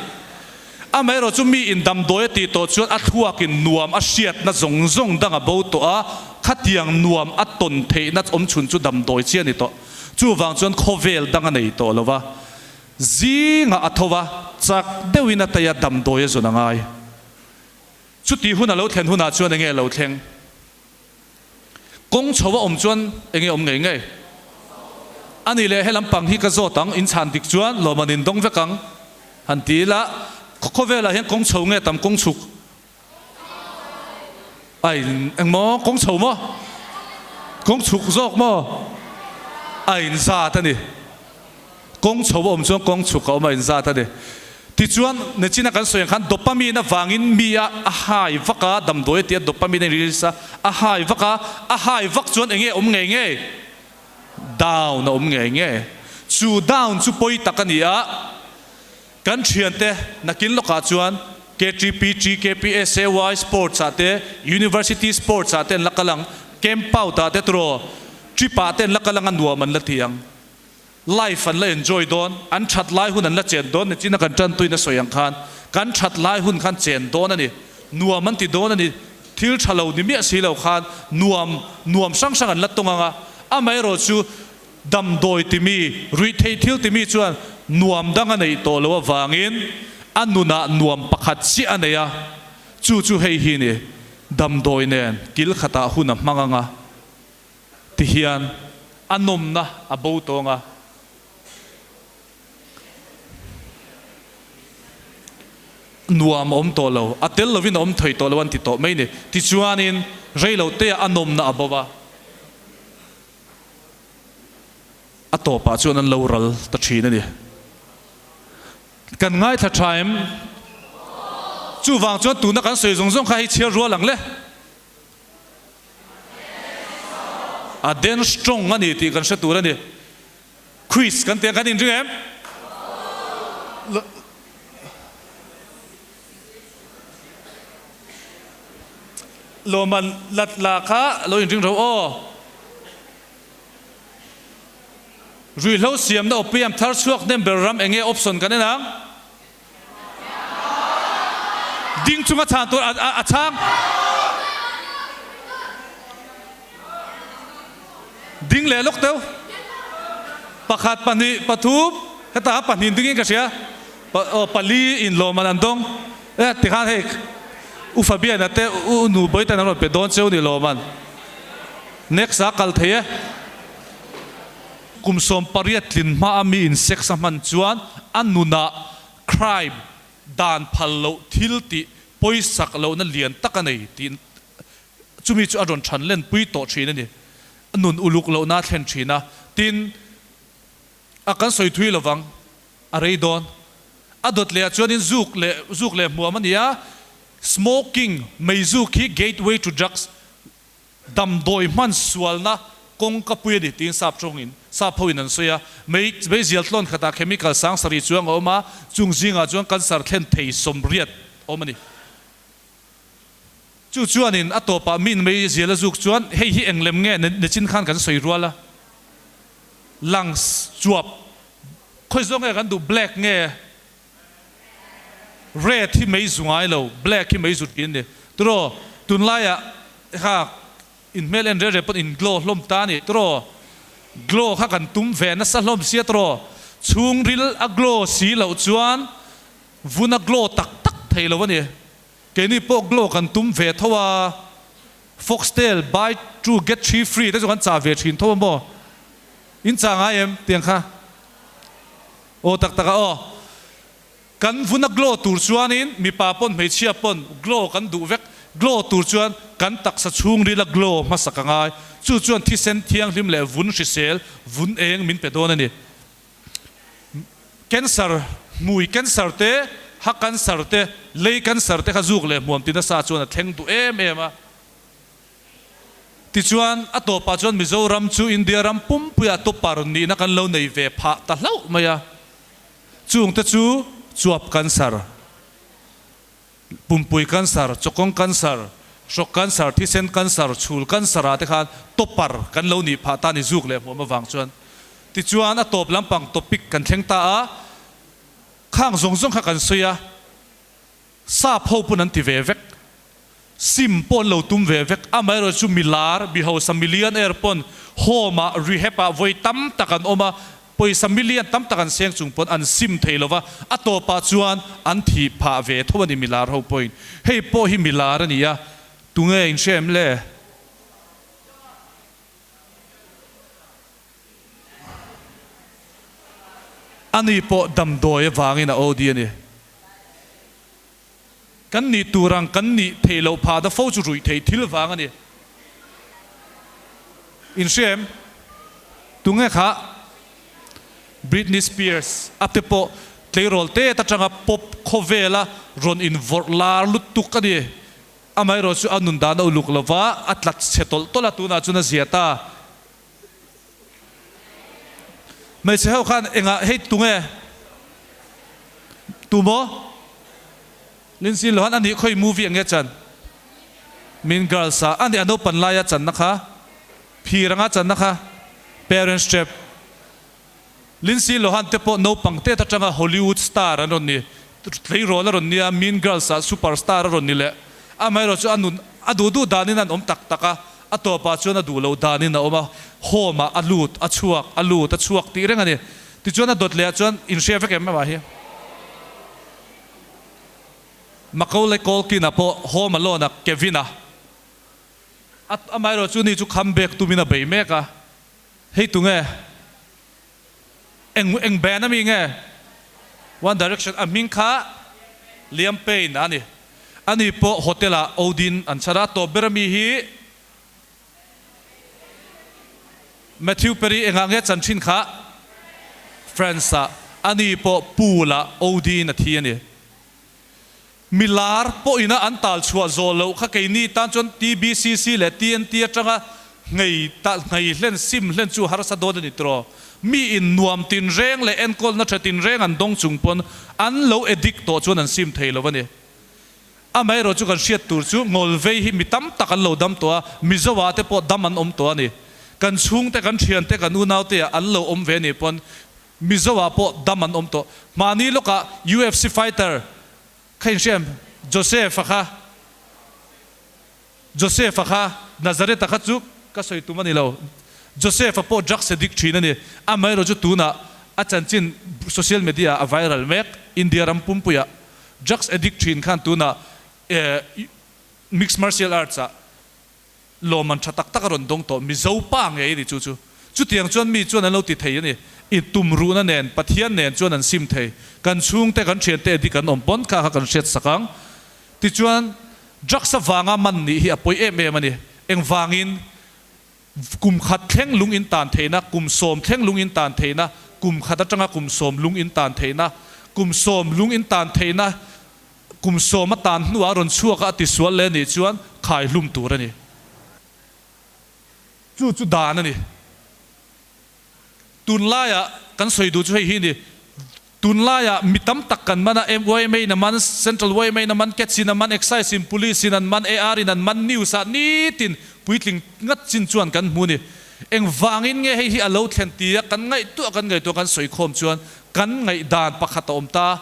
Speaker 1: Amaherawh chu mi in damdawi a tih tawh chuan a thluakin nuam a hriatna zawng zawng dang a bo tawh a, khatiang nuam a tawn theihna awm chhun chu damdawi chiah a ni tawh. Chuvang chuan khawvel dang a nei tawh lo va, zingah a tho va, chak deuhin a tai a, damdawi a zawn a ngai. Chuti hun a lo thlen hunah chuan enge a lo thleng? Kawng chho a awm chuan enge awm ngei ngei? A nih leh he lampang hi ka zawt ang, in chhan dik chuan lawmman in dawng vek ang han ti ila, khawvelah hian kawng chho nge tam kawng chhuk? Ai engmaw kawng chho maw? Kawng chhuk zawk maw? A inzat a ni. Kawng chho a awm chuan kawng chhuk a awm a inzat a ni. Tichuan, Nechina kan sawi ang khan dopamine avangin mi a a hai vak a, damdawi a ti a, dopamine a in release a, a hai vak a, a hai vak chuan eng nge awm ngei ngei? Down a awm ngei ngei. Chu down chu pawi tak a ni a, kan thiante nakin lawkah chuan KTP, TKP, SAY sports ah te, University sports ah te an la kal ang, camp out ah te turaw, trip ah te an la kal ang a nuam an la ti ang. Life an la enjoy dawn, an that lai hun an la chen dawn ni china kan tantuin a sawi ang khan kan that lai hun khan chen dawn a ni, nuam an ti dawn a ni, thil tha lo ni miah si lo khan nuam nuam hrang hrang an la tawng ang a, amaherawh chu damdawi timi, ruihtheih thil timi chuan nuam dang a neih tawh loh avangin a nunah nuam pakhat chiah a nei a, chu chu hei hi ni, damdawi nen kil khatah hun a hmang ang a. Ti hian a nawmna a bo tawng a. Nuam a awm tawh lo, a tel lovin a awm thei tawh lo an ti tawh mai ni. Tichuanin rei lo teah a nawmna a bo va, a tawpah chuan an lo ral ta thin a ni. Kan ngaithla tha em? Chuvang chuan tuna kan sawi zawng zawng kha hei chhiar rual ang le. A den strong a ni tih kan hre tur a ni. Quiz kan tih ang kan inring em? Lawmman lat la kha lo inring ro aw. Ruihhlo siamna opium thar chhuak hnem ber ram enge option kan en ang? Ding chunga chhan tur a chhang. Ding leh lawk deuh. Pakhat, pahnih, pathum, heta pahnih dingin ka hria. Pali inlawm an an dawng. E tikhan hei U Fabiana te U Nu Bawitan an rawn pe dawn cheu ni lawm an. Next ah kal thei e. Kum 18 tlin hma a mi in sex a hman chuan a nunah crime, dan phal loh thil tih pawisak lohna lian tak a nei tih chumi chu a rawn than len pui tawh thin a ni. A nun uluk lohna a thlen thin a, tin a kan sawi thui lovang a rei dawn. A dawt leh ah chuanin zuk leh zuk leh hmuam a ni a, smoking, meizuk hi gateway to drugs. Damdawi hman sualna kawngka pui a ni tiin sap tawngin sap hoin an sawi a. Mei meizial tlawn khatah chemical 7000 chuang a awm a, chung zingah chuan cancer thlen thei 80 a awm a ni. Chu chuanin a tawpah min meizial a zuk chuan hei hi eng lem nge nichin khan kan sawi rual a, lungs chuap khawi zawng nge kan duh black nge Red hi mei zu ngai lo, black hi mei zu thin a ni. Tiraw, tunlaiah kha in hmel en reng reng pawn in glow hlawm ta a ni. Tiraw, glow kha kan tum ve nasa hlawm sia tiraw, chhungril a glow si loh chuan vun a glow tak tak thei lo a ni. Keini pawh glow kan tum ve tho a, foxtail buy two get three free te chu kan chah ve thin tho a maw? In chah ngai em tiang kha? Aw tak tak a aw. Kan vuna glow tur chuanin mipa pawn hmeichhia pawn glow kan duh vek. Glow tur chuan kan taksa chhungrila glow hmasak a ngai. Chu chuan thisen thianghlim leh vun hrisel, vun eng min pe dawn a ni. Cancer, hmui cancer te, ha cancer te, lei cancer te kha zuk leh hmuam ti nasa chuan a thleng duh em em a. Tichuan, a tawpah chuan Mizoram chu India ram pumpuiah topar nihna kan lo nei ve phah ta hlauh mai a. Chungte chu chuap cancer, pumpui cancer, chawkawng cancer, hrawk cancer, thisen cancer, chhul cancer ah te khan topar kan lo nih phah ta a ni zuk leh hmuam avang chuan. Tichuan, a tawp lampang topic kan thleng ta a, khang zawng zawng kha kan sawi a. Sap ho pawn an ti ve vek. Sim pawh an lo tum ve vek. Amaherawhchu chu milar, mi hausa millionaire pawn home ah, rehab ah vawi tam tak an awm a, pawisa million tam tak an seng chung pawn an sim thei lo va, a tawpah chuan an thih phah ve tho a ni milar ho pawhin. Hei pawh hi milar a ni a, tunge in hria em le? Ani pawh damdawi avangin a OD a ni. Kan nih tur ang kan nih theih loh phah na fo chu ruih theih thil vang a ni. In hria em? Tunge kha Britney Spears a te pawh tleirawl tet atanga pop khawvela rawn invawrh lar lutuk a ni. Amaherawh chu a nun dan a uluk lova, a tlat chhe tawlh tawlh a, tunah chuan a zia ta. Hmeichhe ho khan engah hei tunge? Tu maw? Lindsay Lohan a nih khawi movie ang nge chan? Mean Girls ah a nih a naupan laia channa kha, phir anga channa kha, Parents Trap. Lindsay Lohan te pawh naupang tet atanga Hollywood star an rawn ni, tleirawl a rawn nia, Mean Girls ah super star a rawn ni leh. Amaherawh chu a nun a duh duh danin an awm tak tak a, a tawpah chuan a duh loh danin a awm a, home ah a lut, a chhuak, a lut, a chhuak tih reng a ni. Tichuan a dawt leh ah chuan inhria vek em amah hi. Macaulay Culkin-a pawh Home Alone-a Kevin-a a amaherawh chu ni chu comeback tumin a bei mek a. Hei tunge? Eng eng band ami nge? One Direction a hming kha Liam Payne a ni. Ani pawh hotel ah Odin an chhar a, tawp ber ami hi Matthew Perry engah nge chan thin kha? Friends ah ani pawh pool ah Odin a thi a ni. Milar pawhina an tal chhuah zawh loh kha keini tan chuan TBCC leh TNT atanga nghei ta nghei hlen sim hlen chu harsa dawn a ni tiraw? Mi in nuam tinreng leh enkawlna tha tinreng an dawng chung pawn an lo addict tawh chuan an sim thei lo a ni. Amaherawh chu kan hriat tur chu ngawlvei hi mi tam tak an lo dam tawh a, Mizo ah te pawh dam an awm tawh a ni. Kan chhungte, kan thiante, kan unaute ah an lo awm ve nih pawn Mizo ah pawh dam an awm tawh. Mahni lawkah UFC fighter kha in hria em? Joseph a kha Joseph a kha Nazareth a kha chu ka sawi tum a ni lo. Joseph a pawh drugs addict thin a ni. Amaherawh chu tunah a chanchin social media ah a viral mek India ram pumpuiah. Drugs addict thin khan tunah mixed martial arts ah Lawmman tha tak tak a rawn dawng tawh. Mizo pa ngei a ni chu chu. Chutiang chuan mi chuan an lo ti thei a ni. I tum ruhna nen, Pathian nen chuan an sim thei. Kan chhungte, kan thiante dik an awm pawn kha kha kan hriat sak ang. Tichuan, drugs avanga man nih hi a pawi em em a ni. Engvangin, kum khat thleng lung in tan theihna, kum sawm thleng lung in tan theihna, kum khat atanga kum sawm lung in tan theihna, kum sawm lung in tan theihna, Kum sawm a tan hnuah a rawn chhuak a, a tisual leh anih chuan khai hlum tur a ni. Chu chu dan a ni. Tunlaiah kan sawi duh chu hei hi a ni. Tunlaiah mi tam tak kan man a, YMA in a man, Central YMA in a man, Cats in a man, Excise in, Police in an man, AR in an man, News ah nitin puitling ngat chin chuan kan hmu a ni. Engvangin nge hei hi a lo thlen tia kan ngaihtuah kan ngaihtuah kan sawi khawm chuan kan ngaihdan pakhat a awm ta.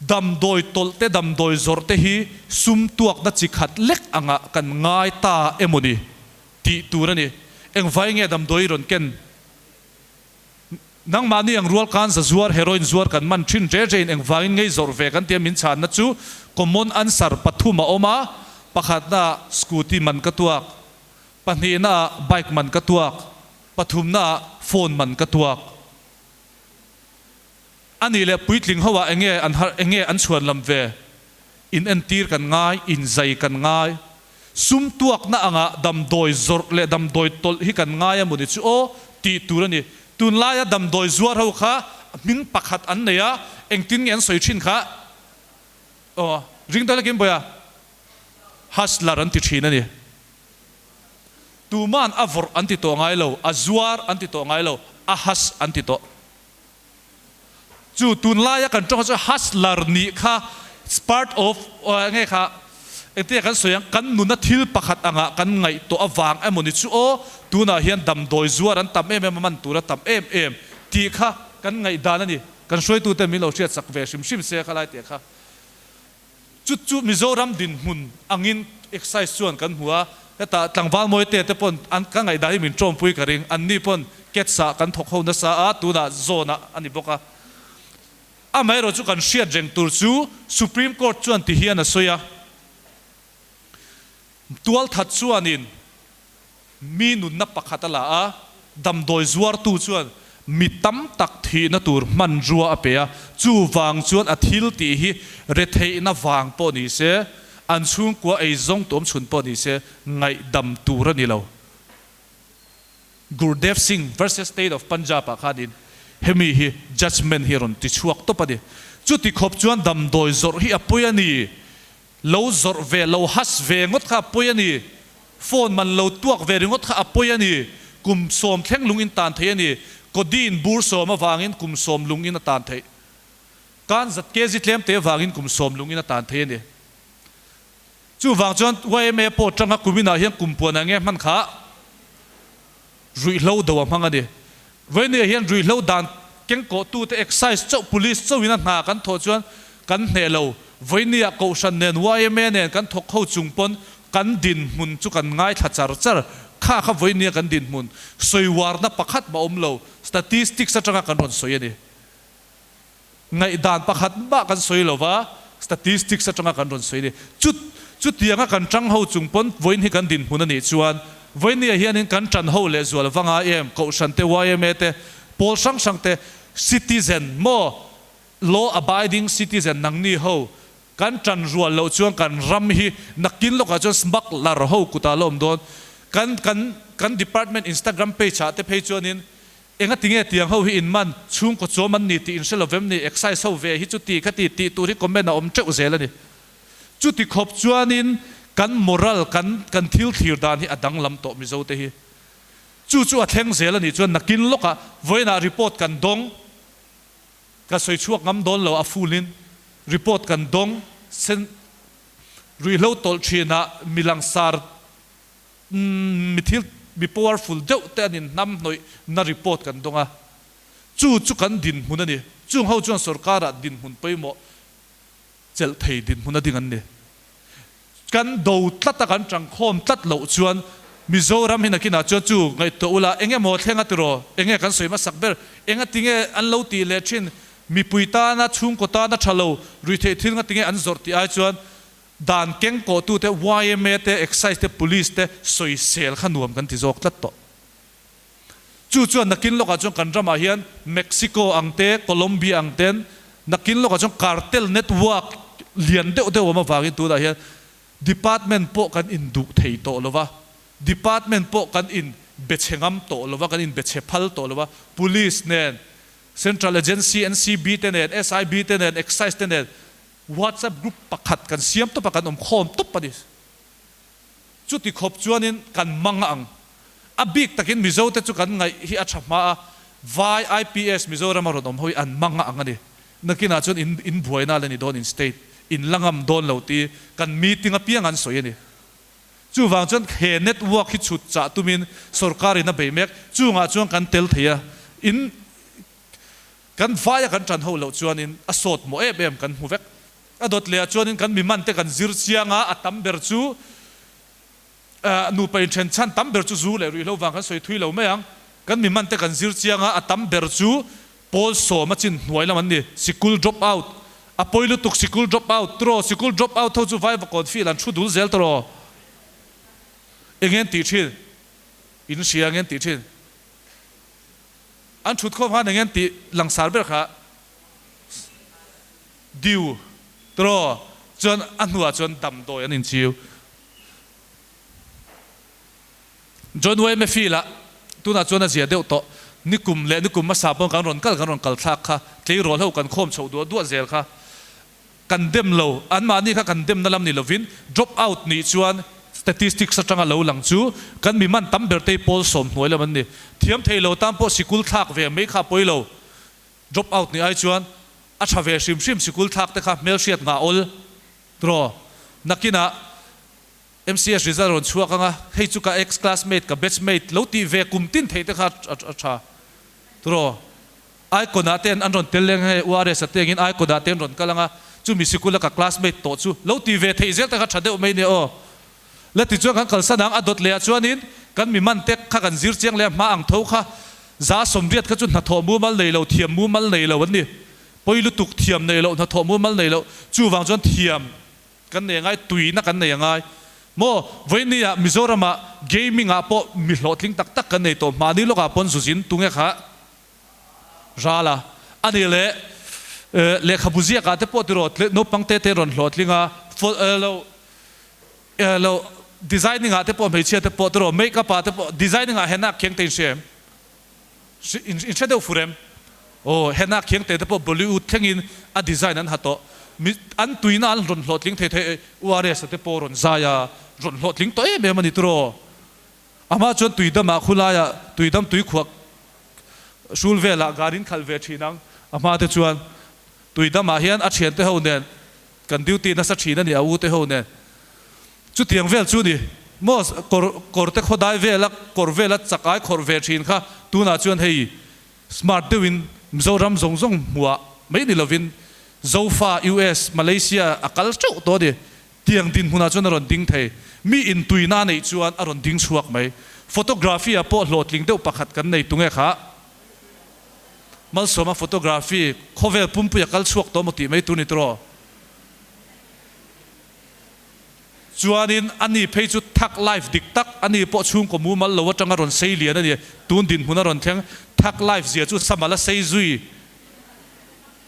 Speaker 1: Damdawi tawlh te damdawi zawrh te hi sum tuakna chi khat lek angah kan ngai ta emaw ni tih tur a ni. Engvai nge damdawi rawn ken? Nangmahni ang rual khan za zuar, heroin zuar kan man thin re re in engvangin ngei zawrh ve kan tia min chhanna chu common answer pathum a awm a, pakhatna ah scooty man ka tuak, pahnihna ah bike man ka tuak, pathumna ah phone man ka tuak. A nih leh puitling ho ah enge an har enge an chhuan lam ve? In entir kan ngai, in zai kan ngai. Sum tuakna anga damdawi zawrh leh damdawi tawlh hi kan ngai a mawni chu aw tih tur a ni. Tunlaia damdawi zuar ho kha hming pakhat an nei a, engtin nge an sawi thin kha aw ring deuh hlek in bawiha hustler an ti thin a ni. Tuman a vawrh an ti tawh ngai lo, a zuar an ti tawh ngai lo, a hus an ti tawh. Chu tunlaia kan tawng chu hustler nih kha part of enge kha engtia kan sawi ang kan nuna thil pakhat anga kan ngaihtuah avang emaw ni chu aw tunah hian damdawi zuar an tam em em a man tur a tam em em tih kha kan ngaihdan a ni kan hruaitute min lo hriatsak ve hrim hrim se kha lai teh kha Chu chu Mizoram dinhmun angin Excise chuan kan hmu a, hetah tlangval Mawite te pawn an ka ngaihdan hi min tawmpui ka ring, anni pawn Cats ah kan thawk ho nasa a, tunah zone ah a ni bawk a. Amaherawh chu kan hriat reng tur chu Supreme Court chuan ti hian a sawi a, tualthat chuanin Mi nunna pakhat a la a, damdawi zuartu chuan mi tam tak thihna tur hmanrua a pe a, chuvang chuan a thil tih hi retheihna vang pawh ni se, an chhungkua ei zawng tuam chhun pawh ni se, ngaihdam tur a ni lo. Gurdev Singh versus State of Punjab ah khanin hemi hi judgement hi a rawn ti chhuak tawp a ni. Chuti khawp chuan damdawi zawrh hi a pawi a ni. Lo zawrh ve, lo has ve ngawt kha a pawi a ni. Phone man lo tuak ve ringawt kha a pawi a ni. Kum sawm thleng lung in tan thei a ni. Codeine bur sawm avangin kum sawm lung in a tan theih. Kan zat kg tlem te avangin kum sawm lung in a tan thei a ni. Chuvang chuan yma pawh tanga kum inah hian kum puan ah nge hman kha ruihhlo do a hmang a ni. Vawinia hian ruihhlo dan kengkawhtute excise chauh police chauhin a hna kan thawh chuan kan hneh lo. Vawinia Kohhran nen yma nen kan thawk ho chung pawn kan dinhmun chu kan ngaithla char char. Kha kha vawinia kan dinhmun sawiwarna pakhat mah awm lo, statistics atanga kan rawn sawi a ni. Ngaihdan pakhat mah kan sawi lo va, statistics atanga kan rawn sawi a ni. Chu chutianga kan tang ho chung pawn vawiin hi kan dinhmun a nih chuan vawinia hianin kan tan ho leh zual va ngai em, Kohhran te, yma te, pawl hrang hrang te, citizen maw, law abiding citizen nangni ho kan tan rual loh chuan kan ram hi nakin lawkah chuan smuggler ho kutah la awm dawn. Kan kan kan department Instagram page ah te phei chuanin Enga tinge tiang ho hi in man, chhungkaw chuam an ni tih in hre lo vem ni, excise ho ve hi chuti khati tih tur hi comment a awm teuh zel a ni. Chuti khawp chuanin kan moral, kan kan thil thlir dan hi a danglam tawh Mizo te hi. Chu chu a thleng zel a nih chuan nakin lawkah vawiinah report kan dawng, ka sawi chhuak ngam dawn lo a full in report kan dawng, sen ruihhlo tawlh thinah mi langsar Mi thil, mi powerful deuh te an inhnam hnawih na report kan dawng a, chu chu kan dinhmun a ni. Chung ho chuan sorkarah dinhmun pawimawh chelh thei dinhmun a ding an ni. Kan do tlat a, kan tangkhawm tlat loh chuan Mizoram hi nakinah chuan chu ngaihtuah ula eng emaw thleng a tiraw, enge kan sawi hmasak ber, engatinge an lo tih leh thin, mipui tana, chhungkaw tana tha lo, ruihtheih thil ngatinge an zawrh tih ai chuan Dan kengkawhtute yma te, Excise te, Police te sawisel kha nuam kan ti zawk tlat tawh. Chu chuan nakin lawkah chuan kan ramah hian Mexico ang te, Colombia ang ten nakin lawkah chuan cartel network lian deuh deuh awm avangin tunah hian department pawh kan induh thei tawh lo va, department pawh kan in be chhe ngam tawh lo va, kan in be chhe phal tawh lo va, Police nen, Central Agency, NCB te nen, SIB te nen, Excise te nen, WhatsApp group pakhat kan siam tawp a, kan awm khawm tawp a ni. Chuti khawp chuanin kan mang ang. A bik takin Mizo te chu kan ngaih hi a tha hma a, Vai IPS Mizoram a rawn awm ho hi an mang a ang a ni. Nakinah chuan in in buaina la ni dawn in state in la ngam dawn lo tih kan meeting apiang an sawi a ni. Chuvang chuan he network hi chhut chah tumin sorkar in a bei mek. Chungah chuan kan tel thei a, in kan vaia kan tan ho loh chuanin a sawt mawh em em kan hmu vek. A dawt leh ah chuanin kan mi man te kan zir chiang a, a tam ber chu Nupa inthen chhan tam ber chu zu leh ruihhlo vang kan sawi thui lo mai ang. Kan mi man te kan zir chiang a, a tam ber chu pawl sawm a chin hnuai lam an ni. Sikul drop out a pawi lutuk, sikul drop out tiraw, sikul drop out ho chu vai vakawn feel an thu dul zel tiraw. Eng nge an tih thin? In hria nge an tih thin? An thut khawm khan eng nge an tih langsar ber kha? Diu tiraw? Chuan a hnuah chuan damdawi an inchiu. John Wayne Mayfield-a tunah chuan a zia deuh tawh. Nikum leh nikum hmasa pawn kan rawn kal kan rawn kal thlak kha, tleirawl ho kan khawm chhoh duah duah zel kha kan dem lo. Anmahni kha kan demna lam ni lovin drop out nih chuan statistics atanga lo lang chu kan mi man tam ber te hi pawl sawm hnuai lam an ni. Thiam thei lo tan pawh sikul thlak ve mai kha a pawi lo. Drop out nih ai chuan a tha ve hrim hrim sikul thlak te kha hmelhriat ngah awl. Tiraw? Nakinah MCS result rawn chhuak anga, hei chu ka ex classmate, ka batchmate lo tih ve kum tin theih te kha a tha. Tiraw? Icon ah te an rawn tel leng hei URS a te angin icon ah te an rawn kal anga, chumi sikula ka classmate tawh chu lo tih ve theih zel te kha tha deuh mai nia aw. La ti chuan kan kalsan ang, a dawt leh ah chuanin kan mi man te kha kan zir chiang leh a, hma ang tho kha 180 kha chu hnathawh mumal nei lo, thiam mumal nei lo an ni. Pawi lutuk thiam nei loh, hnathawh mumal nei loh, chuvang chuan thiam kan nei angai, tuina kan nei angai. Maw, vawinia Mizoramah gaming ah pawh mi hlawhtling tak tak kan nei tawh, mahni lawkah pawn zuzin tunge kha ral a, a ni leh lehkhabu ziakah te pawh tiraw naupang te te rawn hlawhtling a, lo lo designing ah te pawh hmeichhia te pawh tiraw make up ah te pawh designing ah hian a kheng te in hria em? In hre deuh fur em? Aw, hena khiangte te pawh Bollywood thlengin a design an ha tawh. Mi an tuina an rawn hlawhtling thei thei URS a te pawh rawn zai a, rawn hlawhtling tawh em em a ni tiraw? Amah chuan tuidamah khulaiah tuidam tuikhuah hrul velah garin khalh ve thin ang. A hma te chuan tuidamah hian a thiante ho nen Kan duty nasa thin a ni a u te ho nen. Chutiang vel chu ni maw kawr kawr te khawdai vela kawr vela chak ai khawrh ve thin kha tunah chuan hei smart deuhin Mizoram zawng zawng hmuah mai ni lovin Zofa US Malaysia a kal teuh tawh a ni. Tiang dinhmunah chuan a rawn ding thei. Mi intuina a neih chuan a rawn ding chhuak mai. Photography ah pawh hlawhtling deuh pakhat kan nei tunge kha. Malsawma photography khawvel pumpui a kal chhuak tawh maw tih mai tur ni tawh. Chuanin a ni phei chu thak life dik tak a ni pawh chhungkaw mumal lo atanga rawn sei lian a ni. Tun dinhmun a rawn thleng. Thak life zia chu samal a sei zui.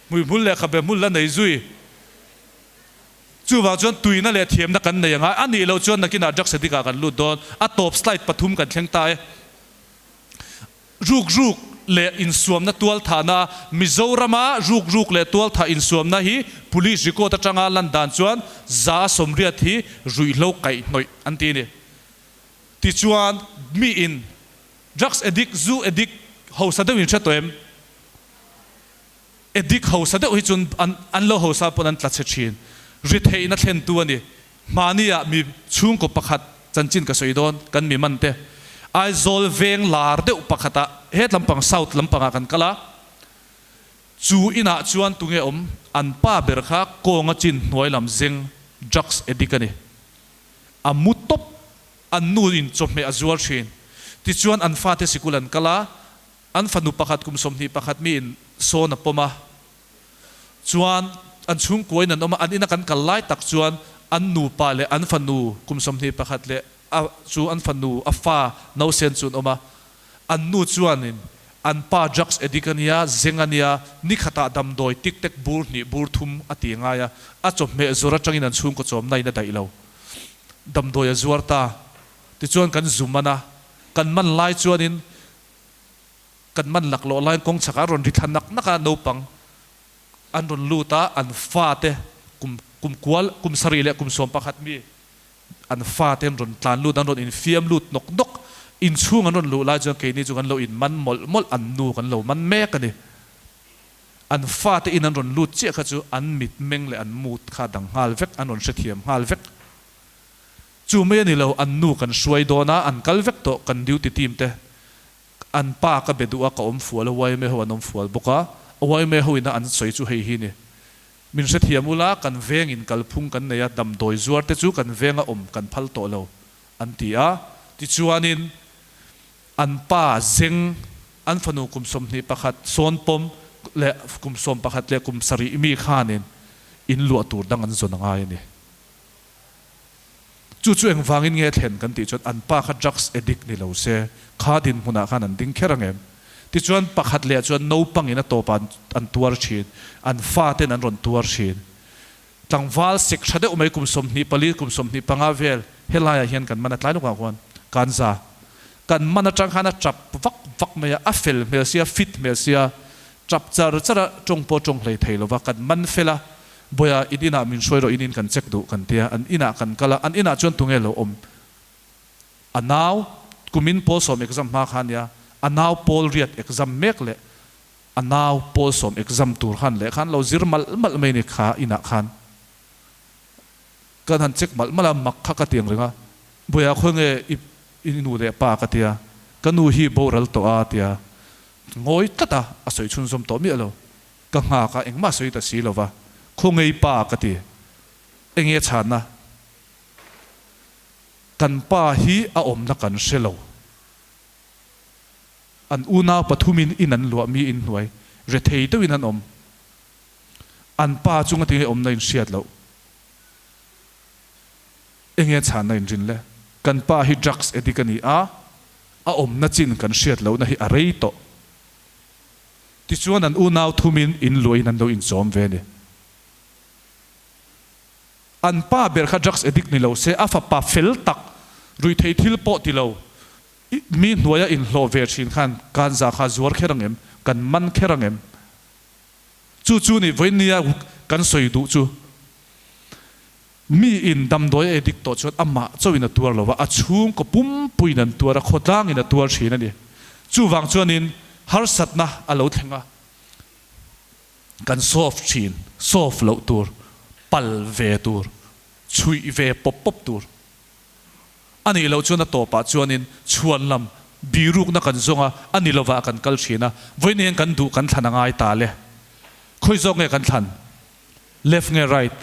Speaker 1: Hmuihmul leh khabe hmul la nei zui. Chuvang chuan tuina leh thiamna kan nei angai. A nih loh chuan nakinah drugs addict ah kan lut dawn. A tawp slide pathum kan thleng ta e. Rukruk leh insuamna tualthahna, Mizorama rukruk leh tualthah insuamna hi Police record atanga lan dan chuan 180 hi ruihhlo kaihhnawih an ti a ni. Tichuan miin drugs addict, zu addict hausa deuhin hre tawh em? Addict hausa deuh hi chuan an lo hausa pawn an tla chhe thin. Ri theihna thlentu a ni. Hmahniah mi chhungkaw pakhat chanchin ka sawi dawn, kan mi man te. Aizawl veng lar deuh pakhatah het lampang south lampangah kan kal a, chu inah chuan tunge awm an pa ber kha kawnga chin hnuai lam zeng drugs addict a ni. A mu tawp, an nu in chawhmeh a zuar thin. Tichuan an fate sikul an kal a, An fanu pakhat kum 21 mi in sawn a pawm a, chuan an chhungkua in an awm a, an ina kan kal lai tak chuan an nupa leh an fanu kum 21 leh a chu an fanu a fa nausen chu an awm a, an nu chuan in an pa drugs addict a nia, zeng a nia, nikhatah damdawi tik tek bur hnih bur thum a ti ngai a, a chawhmeh zawr atangin an chhungkaw chawmna in a daih lo, damdawi a zuar ta, tichuan kan zu man a, kan man lai chuan in Kan man laklawh laiin kawng chhakah an rawn ri thla nak nak a, naupang an rawn lut a, an fate kum kum kual kum sarih leh kum 11 mi an fate an rawn tlan lut, an rawn infiam lut nawk nawk. Inchhung an rawn luh lai chuan keini chu kan lo in man mawlh mawlh, an nu kan lo man mek a ni. An fate in an rawn lut chiah kha chu an mitmeng leh an mood kha dang nghal vek, an rawn hrethiam nghal vek. Chu mai a ni lo, an nu kan hruai dawn a, an kal vek tawh kan duty team te. An pa ka be duh a, ka awm fual a, yma ho an awm fual bawk a, yma ho ina an sawi chu hei hi ni. Min hrethiam ula, kan veng in kalphung kan nei a, damdawi zuar te chu kan venga awm kan phal tawh lo, an ti a. Tichuanin an pa zeng, an fanu kum 21 sawn pawm leh kum 11 leh kum 7 mi khanin in luah tur dang an zawn a ngai a ni. Chu chu engvangin nge thlen kan tih chuan an pa kha drugs addict ni lo se kha dinhmunah khan an ding kher ang em? Tichuan pakhat leh chuan naupangin a tawpah an tuar thin, an faten an rawn tuar thin. Tlangval sek tha deuh mai kum 24 kum 25 vel helaiah hian kan man a tlai lawkah khuan kanza kan man atang khan a tap vak vak mai a, a fel hmel sia, fit hmel sia, tap char char a, tawng pawh tawng hlei thei lova kan man fel a, Bawiha in inah min hruai rawh in in kan check duh kan tia, an inah kan kal a, an inah chuan tunge lo awm? A nau kumin pawl sawm exam hma kha ania, a nau pawl riat exam mek leh a nau pawl sawm exam tur khan leh khan lo zir malh malh mai ni kha inah khan kan han check malh malh a, mak kha ka ti ang reng a, Bawiha khawi nge i i nu leh pa ka tia, ka nu hi boral tawh a tia, ngawi tlat a, a sawi chhunzawm tawh miah lo. Ka nghak a, engmah sawi ta si lo va, Khawngei pa ka ti. Enge chhanna? Kan pa hi a awmna kan hre lo. An unau pathumin in an luah mi in hnuai rethei deuhin an awm. An pa chunga tinge awmna in hriat loh. Enge chhanna in rin le? Kan pa hi drugs addict a ni a, a awmna chin kan hriat lohna hi a rei tawh. Tichuan an unau thumin in luahin an lo inchawm ve a ni. An pa ber kha drugs addict ni lo se, a fapa fel tak, ruihtheih thil pawh ti lo, mi hnuaia inhlawh ve thin khan kanza kha zuar kher ang em? Kan man kher ang em? Chu chu ni vawinia kan sawi duh chu. Mi in damdawi a addict tawh chuan amah chauhin a tuar lo va, a chhungkaw pumpuiin an tuar a, khawtlangin a tuar thin a ni. Chuvang chuanin harsatna a lo thleng a, kan solve thin, solve loh tur, pal ve tur, chhuih ve pawp pawp tur a nih loh chuan a tawpah chuanin chhuan lam birukna kan zawng a, a ni lovah kan kal thin a, vawiin hian kan duh kan thlan a ngai ta le. Khawi zawk nge kan thlan? Left nge right?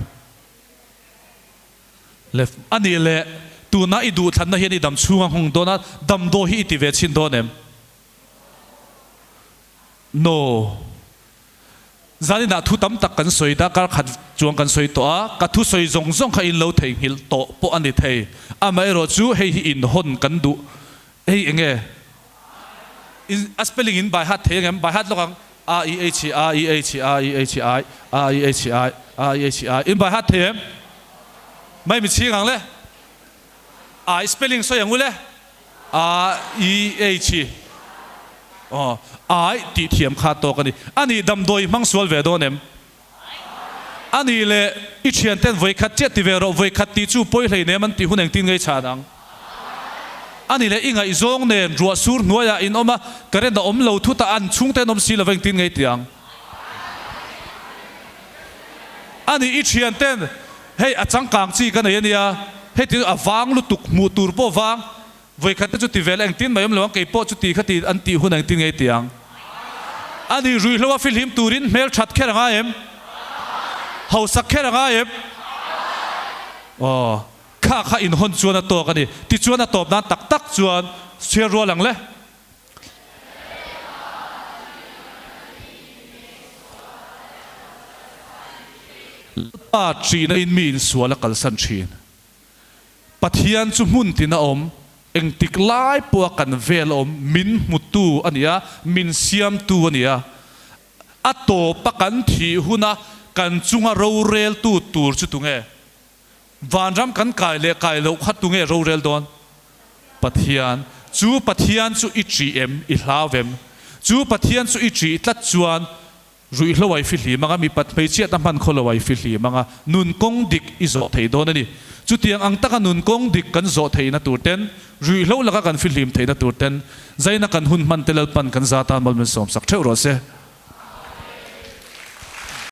Speaker 1: Left. A nih leh, tuna i duhthlanna hian i dam chhung a nghawng dawn a, damdawi hi i ti ve chhin dawn em? No. Zaninah thu tam tak kan sawi ta, kar khat chuang kan sawi tawh a, ka thusawi zawng zawng kha in lo theihnghilh tawh pawh a ni thei. Amaherawhchu hei hi inhawn kan duh. Hei eng nge? In a spelling in by heart thei angem? By heart lawk ang. A E H I E H I E H I A E H I A E H I in by heart thei em? Mai mi chhing ang le. I spelling sawi ang u le. A E H Aw I tih thiam kha tawk a ni. A nih damdawi hmang sual ve dawn em? A nih leh i thianten vawikhat chiah ti ve rawh, vawikhat tih chu pawi hleinem an tih hun engtin ngei chhan ang? A nih leh i ngaihzawng nen ruah sur hnuaiah in awm a, current a awm lo thut a, an chhungte an awm si lo va engtin ngei ti ang? A nih i thianten hei a changkang chi ka nei a nia, hei ti chu a vang lutuk hmuh tur pawh vang, Vawikhat te chu ti vel engtin mai awm lo ang, kei pawh chu ti kha ti an tih hun engtin ngei ti ang. A ni ruihhlo a fihlim turin hmel that kher a ngai em? Hausak kher a ngai em? Aw, kha kha inhawn chuan a tawk a ni. Tichuan a tawp nan tak tak chuan chhiar rual ang le. Lalpa ṭihna in mi insual a kalsan ṭhin. Pathian chu hmun tin a awm, engtik lai pawha kan vel a awm, min hmutu a ni a, min siamtu a ni a. A tawpa kan thih huna kan chunga roreltu tur chu tunge? Vanram kan kai leh kai loh kha tunge rorel dawn? Pathian. Chu Pathian chu i ṭih em? I hlau em? Chu Pathian chu i ṭih tlat chuan Ruihhlo ai fihlim anga mipat hmeichhiatna hman khaw lo ai fihlim anga nun kawng dik i zawh thei dawn a ni. Chutiang ang taka nun kawng dik kan zawh theihna tur ten, ruihhlo laka kan fihlim theihna tur ten, zaina kan hun hman te Lalpan kan za tan mal min sawmsak theuh rawh se.